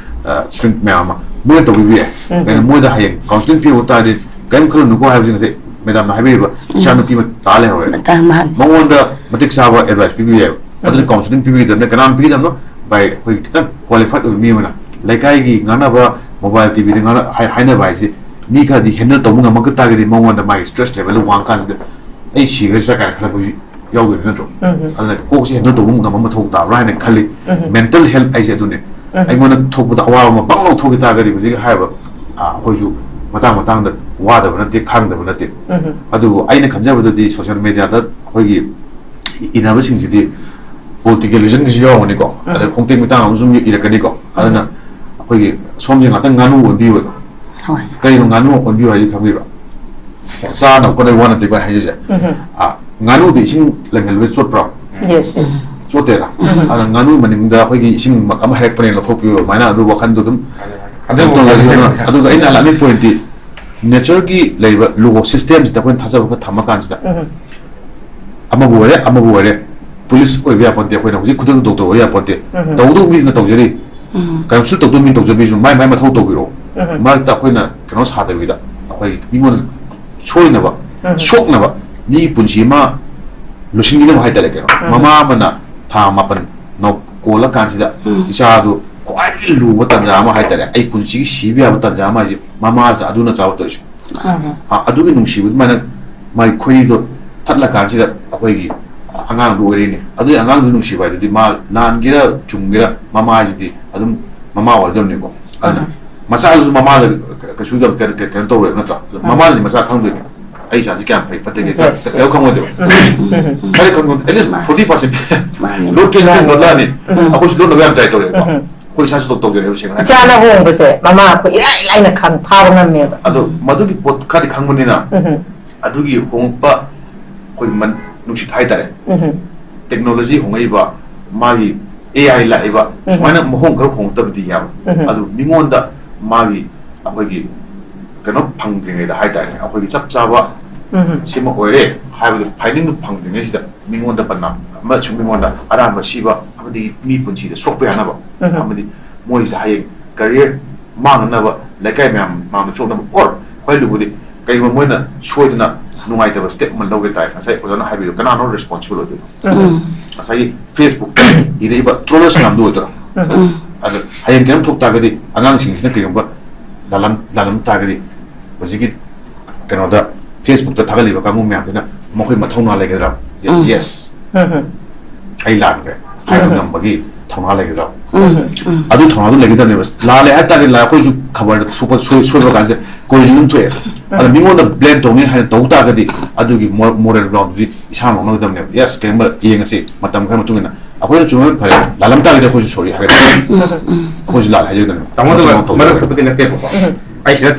ꯑ, ꯁ꯭ꯔꯤꯡ ꯃꯌꯥꯝ ꯑꯃ ꯃꯣꯏꯅ ꯇꯧꯕꯤꯕ ꯌꯥꯏ꯫ ꯎꯝ꯫ ꯀꯩꯅꯣ, ꯃꯣꯏꯗ ꯍꯌꯦꯡ counselling ꯄꯤꯕ ꯇꯥꯔꯗꯤ ꯀꯔꯤꯝ ꯈꯜꯂꯨꯅꯨꯀꯣ ꯍꯥꯏꯕꯁꯤ ꯉꯁꯥꯏ madamꯅ ꯍꯥꯏꯕꯤꯔꯤꯕ ꯎꯝ꯫ ꯏꯆꯥꯅꯨꯄꯤ ꯑꯃ ꯇꯥ ꯂꯩꯍꯧꯔꯦ꯫ ꯃꯇꯥꯡ ꯃꯥꯅꯤ꯫ ꯃꯉꯣꯟꯗ ꯃꯇꯤꯛ ꯆꯥꯕ advice ꯄꯤꯕꯤꯕ ꯌꯥꯏꯕ꯫ ꯑꯗꯨꯅ ꯎꯝ꯫ Counselling ꯄꯤꯕꯤꯒꯗꯕꯅ ꯀꯅꯥꯅ ꯄꯤꯒꯗꯕꯅꯣ? By ꯑꯩꯈꯣꯏꯒꯤ ꯈꯤꯇꯪ qualified ꯑꯣꯏꯕ ꯃꯤ ꯑꯃꯅ꯫ ꯂꯩꯀꯥꯏꯒꯤ ꯉꯥꯡꯅꯕ, mobile, TVꯗ ꯉꯥꯡꯅ-, ꯍꯥꯏ-, ꯍꯥꯏꯅꯕ ꯍꯥꯏꯁꯦ ꯃꯤ ꯈꯔꯗꯤ handle ꯇꯧꯕ ꯉꯝꯃꯛꯇ ꯇꯥꯔꯒꯗꯤ ꯃꯉꯣꯟꯗ ꯃꯥꯒꯤ stress levelꯗꯨ ꯋꯥꯡ ꯀꯥꯟꯁꯤꯗ ꯑꯩ ꯁꯤꯈ꯭ꯔꯁꯤꯔꯥ ꯀꯥꯏꯅ ꯈꯜꯂꯛꯄꯁꯨ ꯌꯥꯎꯗꯣꯏꯅꯤ ꯅꯠꯇ꯭ꯔꯣ? ꯎꯝ꯫ ꯑꯗꯨꯅ ꯀꯣꯛꯁꯦ handle ꯇꯧꯕ ꯉꯝꯕ ꯃꯊꯧ ꯇꯥꯕ꯭ꯔꯥ ꯍꯥꯏꯅ ꯈꯜꯂꯤ꯫ ꯎꯝ꯫ Mental health ꯍꯥꯏꯁꯦ ꯑꯗꯨꯅꯦ꯫ ꯎꯝ꯫ ꯑꯩꯉꯣꯟꯗ ꯊꯣꯛꯄꯗ ꯑꯋꯥꯕ ꯑꯃ ꯄꯪ ꯂꯧꯊꯣꯛꯈꯤ ꯇꯥꯔꯒꯗꯤ ꯍꯧꯖꯤꯛ ꯍꯥꯏꯔꯤꯕ, ꯑ, ꯑꯩꯈꯣꯏꯁꯨ ꯃꯇꯥꯡ ꯃꯇꯥꯡꯗ ꯋꯥꯗꯕ ꯅꯠꯇꯦ, ꯈꯥꯡꯗꯕ ꯅꯠꯇꯦ꯫ ꯎꯝ꯫ ꯑꯗꯨꯕꯨ ꯑꯩꯅ ꯈꯟꯖꯕꯗꯗꯤ social mediaꯗ ꯑꯩꯈꯣꯏꯒꯤ ꯏꯅꯕꯁꯤꯡꯁꯤꯗꯤ ꯄꯣꯂꯤꯇꯤꯀꯦꯜ ꯔꯤꯖꯟꯒꯤꯁꯨ ꯌꯥꯎꯔꯝꯒꯅꯤꯀꯣ, ꯑꯗꯩ ꯈꯣꯡꯇꯦꯛ ꯃꯇꯥꯡ ꯑꯃꯁꯨ ꯑꯗꯨꯝ ꯏꯔꯛꯀꯅꯤꯀꯣ꯫ ꯑꯗꯨꯅ ꯑꯩꯈꯣꯏꯒꯤ ꯁꯣꯝꯁꯦ ꯉꯥꯛꯇꯪ ꯉꯥꯅꯨ ꯑꯣꯟꯕꯤꯌꯣꯗꯣ꯫ ꯍꯣꯏ꯫ ꯀꯩꯅꯣ ꯉꯥꯅꯨ ꯑꯣꯟꯕꯤꯌꯨ ꯍꯥꯏꯗꯤ ꯈꯪꯕꯤꯕ꯭ꯔꯣ? ꯆꯥꯅꯕ ꯈꯣꯠꯅꯕ ꯋꯥ ꯅꯠꯇꯦꯀꯣ ꯑꯩ ꯍꯥꯏꯖꯩꯁꯦ꯫ ꯎꯝ. ꯑ, ꯉꯥꯅꯨꯗꯤ ꯏꯁꯤꯡ ꯂꯪꯍꯜꯂꯕꯗꯤ ꯆꯣꯠꯄ꯭ꯔꯣ? Yes, yes. ꯆꯣꯠꯇꯦꯅ꯫ ꯑꯗꯨꯅ ꯉꯥꯅꯨ ꯃꯅꯤꯡꯗ ꯑꯩꯈꯣꯏꯒꯤ ꯏꯁꯤꯡ ꯑꯃ ꯍꯩꯔꯛꯄꯅꯦꯅ ꯂꯧꯊꯣꯛꯄꯤꯌꯨ ꯑꯗꯨꯃꯥꯏꯅ ꯑꯗꯨ ꯋꯥꯈꯜꯗꯣ ꯑꯗꯨꯝ ꯑꯗꯨ ꯇꯧꯔꯦ꯫ ꯋꯥꯈꯜ ꯑꯗꯨꯅ, ꯂꯩꯕꯅꯦ꯫ ꯑꯗꯨꯒ ꯑꯩꯅ ꯍꯜꯂꯛꯑꯝꯃꯤ ꯄꯣꯏꯟꯠꯇꯤ ꯅꯦꯆꯔꯒꯤ ꯂꯩꯕ ꯂꯣ ꯁꯤꯁꯇꯦꯝꯁꯤꯗ ꯑꯩꯈꯣꯏꯅ ꯊꯥꯖꯕ ꯈꯔ ꯊꯝꯃ ꯀꯥꯟꯁꯤꯗ ꯎꯝ. ꯑꯃꯕꯨ ꯑꯣꯏꯔꯦ, ꯑꯃꯕꯨ ꯑꯣꯏꯔꯦ, ꯄꯨꯂꯤꯁ ꯑꯣꯏꯕ ꯌꯥꯄꯣꯟꯇꯦ, ꯑꯩꯈꯣꯏꯅ ꯍꯧꯖꯤꯛ ꯈꯨꯗꯛꯇ ꯗꯣꯛꯇꯔ ꯑꯣꯏꯕ ꯌꯥꯄꯣꯟꯇꯦ꯫ ꯎꯝ. ꯇꯧꯗꯧꯕ ꯃꯤꯗꯨꯅ ꯇꯧꯖꯔꯤ, ꯎꯝ. ꯀꯥꯎꯟꯁꯤꯜ ꯇꯧꯗꯧꯕ ꯃꯤꯅ ꯇꯧꯖꯕꯤꯁꯨ ꯃꯥꯏ ꯃꯥꯏ ꯃꯊꯧ ꯇꯧꯕꯤꯔꯛꯑꯣ꯫ ꯎꯝ. ꯃꯔꯛꯇ ꯑꯩꯈꯣꯏꯅ ꯀꯩꯅꯣ ꯁꯥꯗꯕꯤꯗ ꯑꯩꯈꯣꯏ ꯃꯤꯉꯣꯟꯗ ꯁꯣꯏꯅꯕ ꯎꯝ. ꯁꯣꯛꯅꯕ ꯃꯤꯒꯤ ꯄꯨꯟꯁꯤ ꯑꯃ ꯂꯣꯏꯁꯤꯟꯈꯤꯅꯕ ꯍꯥꯏꯇꯥꯔꯦ꯫ ꯀꯩꯅꯣ ꯎꯝ. ꯃꯃꯥ ꯑꯃꯅ ꯊꯥ ꯃꯥꯄꯟ ꯅꯧ- ꯀꯣꯜꯂꯀꯥꯟꯁꯤꯗ ꯎꯝ. ꯏꯆꯥꯗꯨ ꯈ꯭ꯋꯥꯏꯗꯒꯤ ꯂꯨꯕ ꯇꯥꯟꯖꯥ ꯑꯃ ꯍꯥꯏꯇꯥꯔꯦ, ꯑꯩ ꯄꯨꯟꯁꯤꯒꯤ ꯁꯤꯕ ꯌꯥꯕ ꯇꯥꯟꯖꯥ ꯑꯃ ꯍꯥꯏꯁꯦ ꯃꯃꯥꯁꯦ ꯑꯗꯨ ꯅꯠꯇ꯭ꯔꯥꯕ ꯇꯧꯔꯤꯁꯦ꯫ ꯎꯝ. ꯑ, ꯑꯗꯨꯒꯤ ꯅꯨꯡꯁꯤꯕ ꯑꯗꯨꯃꯥꯏꯅ ꯃꯥꯒꯤ ꯈꯣꯏꯔꯤꯗꯣ ꯊꯠꯂꯀꯥꯟꯁꯤꯗ ꯑꯩꯈꯣꯏꯒꯤ ꯑꯉꯥꯡꯗꯨ ꯑꯣꯏꯔꯛꯏꯅꯦ꯫ ꯑꯗꯨꯒꯤ ꯑꯉꯥꯡꯗꯨ ꯅꯨꯡꯁꯤꯕ ꯍꯥꯏꯗꯨꯗꯤ ꯃꯥ ꯂꯥꯟꯒꯦꯔꯥ ꯆꯨꯝꯒꯦꯔꯥ ꯃꯃꯥꯁꯤꯗꯤ ꯑꯗꯨꯝ ꯃꯃꯥ ꯑꯣꯏꯗꯧꯅꯤꯀꯣ꯫ ꯑꯗꯨꯅ ꯎꯝ. ꯃꯆꯥꯗꯨꯁꯨ ꯃꯃꯥꯗ ꯀꯩꯁꯨ ꯌꯥꯝ ꯀꯩꯅꯣ ꯀꯩꯅꯣ ꯇꯧꯔꯣꯏ ꯅꯠꯇ꯭ꯔꯥ? ꯎꯝ. ꯃꯃꯥꯗꯤ ꯃꯆꯥ ꯈꯪꯗꯣꯏꯅꯦ, ꯑꯩ ꯏꯆꯥꯁꯤ ꯀꯌꯥꯝ ꯐꯩ ꯐꯠꯇꯦ Yes, ꯀꯩꯝ yes. ꯈꯪꯉꯣꯏꯗꯣꯏꯕ꯫ ꯎꯝ. ꯈꯔ ꯈꯪꯉꯣꯏ, at least forty percent ꯃꯥꯅꯤ. ꯂꯣꯠꯀꯦ ꯂꯣꯠꯂꯛꯑꯅꯤ꯫ ꯎꯝ. ꯑꯩꯈꯣꯏꯁꯨ ꯂꯣꯠꯅꯕ ꯌꯥꯝ ꯇ꯭ꯔꯥꯏ ꯇꯧꯔꯦꯀꯣ꯫ ꯎꯝ. ꯑꯩꯈꯣꯏ ꯏꯁꯥꯁꯨ ꯇꯧ ꯇꯧꯖꯔꯦꯕ ꯁꯦꯡꯅ ꯍꯥꯏꯔꯗꯤ꯫ ꯏꯆꯥꯅ ꯍꯣꯡꯕꯁꯦ ꯃꯃꯥ ꯑꯩꯈꯣꯏ ꯏꯔꯥꯏ ꯂꯥꯏꯅ ꯈꯪ ꯐꯥꯕ ꯉꯝꯃꯦꯕ꯫ ꯑꯗꯣ ꯃꯗꯨꯒꯤ ꯄꯣꯠ ꯈꯔꯗꯤ ꯈꯪꯕꯅꯤꯅ ꯎꯝ. ꯑꯗꯨꯒꯤ ꯍꯣꯡꯉꯛꯄ ꯑꯩꯈꯣꯏ ꯃꯟ ꯅꯨꯡꯁꯤꯠ ꯍꯥꯏꯇꯥꯔꯦ, ꯎꯝ. ꯇꯦꯛꯅꯣꯂꯣꯖꯤ ꯍꯣꯡꯉꯛꯏꯕ, ꯃꯥꯒꯤ ꯑꯦ ꯑꯥꯏ ꯂꯥꯛꯏꯕ, ꯎꯝ. ꯁꯨꯃꯥꯏꯅ ꯃꯑꯣꯡ ꯈꯔ ꯍꯣꯡꯉꯛꯇꯕꯗꯤ ꯌꯥꯕ꯫ ꯎꯝ. ꯑꯗꯨ ꯃꯤꯉꯣꯟꯗ ꯃꯥꯒꯤ ꯑꯩꯈꯣꯏꯒꯤ ꯀꯩꯅꯣ ꯐꯪꯗ꯭ꯔꯤꯉꯩꯗ ꯍꯥꯏꯇꯥꯔꯦ, ꯑꯩꯈꯣꯏꯒꯤ ꯆꯞ ꯆꯥꯕ ꯎꯝ. ꯁꯤꯃ ꯑꯣꯏꯔꯦ ꯍꯥꯏꯕꯗꯨ ꯐꯥꯏꯅꯤꯡꯗꯨ ꯐꯪꯗ꯭ꯔꯤꯉꯩꯁꯤꯗ ꯃꯤꯉꯣꯟꯗ ꯕꯗꯅꯥꯝ ꯑꯃꯁꯨꯡ ꯃꯤꯉꯣꯟꯗ ꯑꯔꯥꯟꯕ ꯁꯤꯕ ꯑꯃꯗꯤ ꯃꯤ ꯄꯨꯟꯁꯤꯗ ꯁꯣꯛꯄ ꯌꯥꯅꯕ ꯎꯝ. ꯑꯃꯗꯤ ꯃꯣꯏꯁꯤꯗ ꯍꯌꯦꯡ ꯀꯔꯤꯌꯔ ꯃꯥꯡꯅꯅꯕ, ꯂꯩꯀꯥꯏ ꯃꯌꯥꯝ ꯃꯥꯡꯗ ꯁꯣꯛꯅꯕ, ꯑꯣꯔ ꯈ꯭ꯋꯥꯏ ꯂꯨꯕꯗꯤ ꯀꯩꯒꯨꯝꯕ ꯃꯣꯏꯅ ꯁꯣꯏꯗꯅ ꯅꯨꯡꯉꯥꯏꯇꯕ ꯁ꯭ꯇꯦꯞ ꯑꯃ ꯂꯧꯒꯦ ꯇꯥꯔꯦ, ꯉꯁꯥꯏ ꯑꯣꯖꯥꯅ ꯍꯥꯏꯕꯤꯌꯨ, ꯀꯅꯥꯅꯣ ꯔꯦꯁꯄꯣꯟꯁꯤꯕꯜ ꯑꯣꯏꯗꯣꯏꯅꯣ? ꯎꯝ. ꯉꯁꯥꯏꯒꯤ ꯐꯦꯁꯕꯨꯛꯇ ꯏꯔꯛꯏꯕ ꯇ꯭ꯔꯣꯂꯔꯁ ꯃꯌꯥꯝꯗꯨ ꯑꯣꯏꯗꯣꯏꯔꯣ? ꯎꯝ. ꯑꯗꯣ ꯍꯌꯦꯡ ꯀꯩꯅꯣꯝ ꯊꯣꯛ ꯇꯥꯔꯒꯗꯤ ꯑꯉꯥꯡꯁꯤꯡꯁꯤꯅ ꯀꯩꯒꯨꯝꯕ ꯂꯥꯜꯂꯝ ꯂꯥꯜꯂꯝ ꯇꯥꯔꯒꯗꯤ ꯍꯧꯖꯤꯛꯀꯤ ꯀꯩꯅꯣꯗ ꯐꯦꯁꯕꯨꯛꯇ ꯊꯥꯒꯠꯂꯤꯕ ꯀꯥꯡꯕꯨ ꯃꯌꯥꯝꯗꯨꯅ ꯃꯈꯣꯏ ꯃꯊꯧꯅꯥ ꯂꯩꯒꯗ꯭ꯔꯥ? ꯎꯝ. ꯌꯦꯁ, ꯎꯝ. ꯑꯩ ꯂꯥꯟꯈ꯭ꯔꯦ ꯍꯥꯏꯕ ꯎꯝ. ꯉꯝꯕꯒꯤ ꯊꯧꯅꯥ ꯂꯩꯒꯗ꯭ꯔꯥ? ꯎꯝ, ꯎꯝ꯫ ꯑꯗꯨ ꯊꯧꯅꯥꯗꯨ ꯂꯩꯒꯗꯕꯅꯦꯕ꯫ ꯂꯥꯜꯂꯦ ꯍꯥꯏ ꯇꯥꯔꯗꯤ ꯂꯥꯜ-, ꯑꯩꯈꯣꯏꯁꯨ ꯈꯕꯔꯗ ꯁꯣꯛꯄ-, ꯁꯣꯏ-, ꯁꯣꯏꯕ ꯀꯥꯟꯁꯦ ꯑꯩꯈꯣꯏꯁꯨ ꯑꯗꯨꯝ ꯊꯣꯛꯑꯦ꯫ ꯑꯗ ꯃꯤꯉꯣꯟꯗ blame ꯇꯧꯅꯤ ꯍꯥꯏꯅ ꯇꯧ ꯇꯥꯔꯒꯗꯤ ꯑꯗꯨꯒꯤ ꯃꯣ-, moral groundꯗꯨꯗꯤ ꯏꯁꯥꯅ ꯂꯧꯅꯒꯗꯕꯅꯦꯕ꯫ Yes, ꯀꯔꯤꯒꯨꯝꯕ ꯌꯦꯡꯉꯁꯤ, ꯃꯇꯝ ꯈꯔ ꯃꯇꯨꯡ ꯏꯟꯅ ꯑꯩꯈꯣꯏꯅ ꯆꯨꯝꯃꯦ ꯐꯔꯦ, ꯂꯥꯜꯂꯝ ꯇꯥꯔꯒꯗꯤ ꯑꯩꯈꯣꯏꯁꯨ sorry ꯍꯥꯏꯒꯗꯕꯅꯤ꯫ ꯑꯩꯈꯣꯏꯁꯨ ꯂꯥꯜꯂꯦ ꯍꯥꯏꯖꯒꯗꯕꯅꯤ꯫ ꯇꯥꯃꯣ, ꯑꯗꯨꯒ ꯃꯔꯛ ꯊꯠꯄꯗꯤ ꯅꯠꯇꯦꯕꯀꯣ꯫ ꯑꯩ ꯁꯤꯗ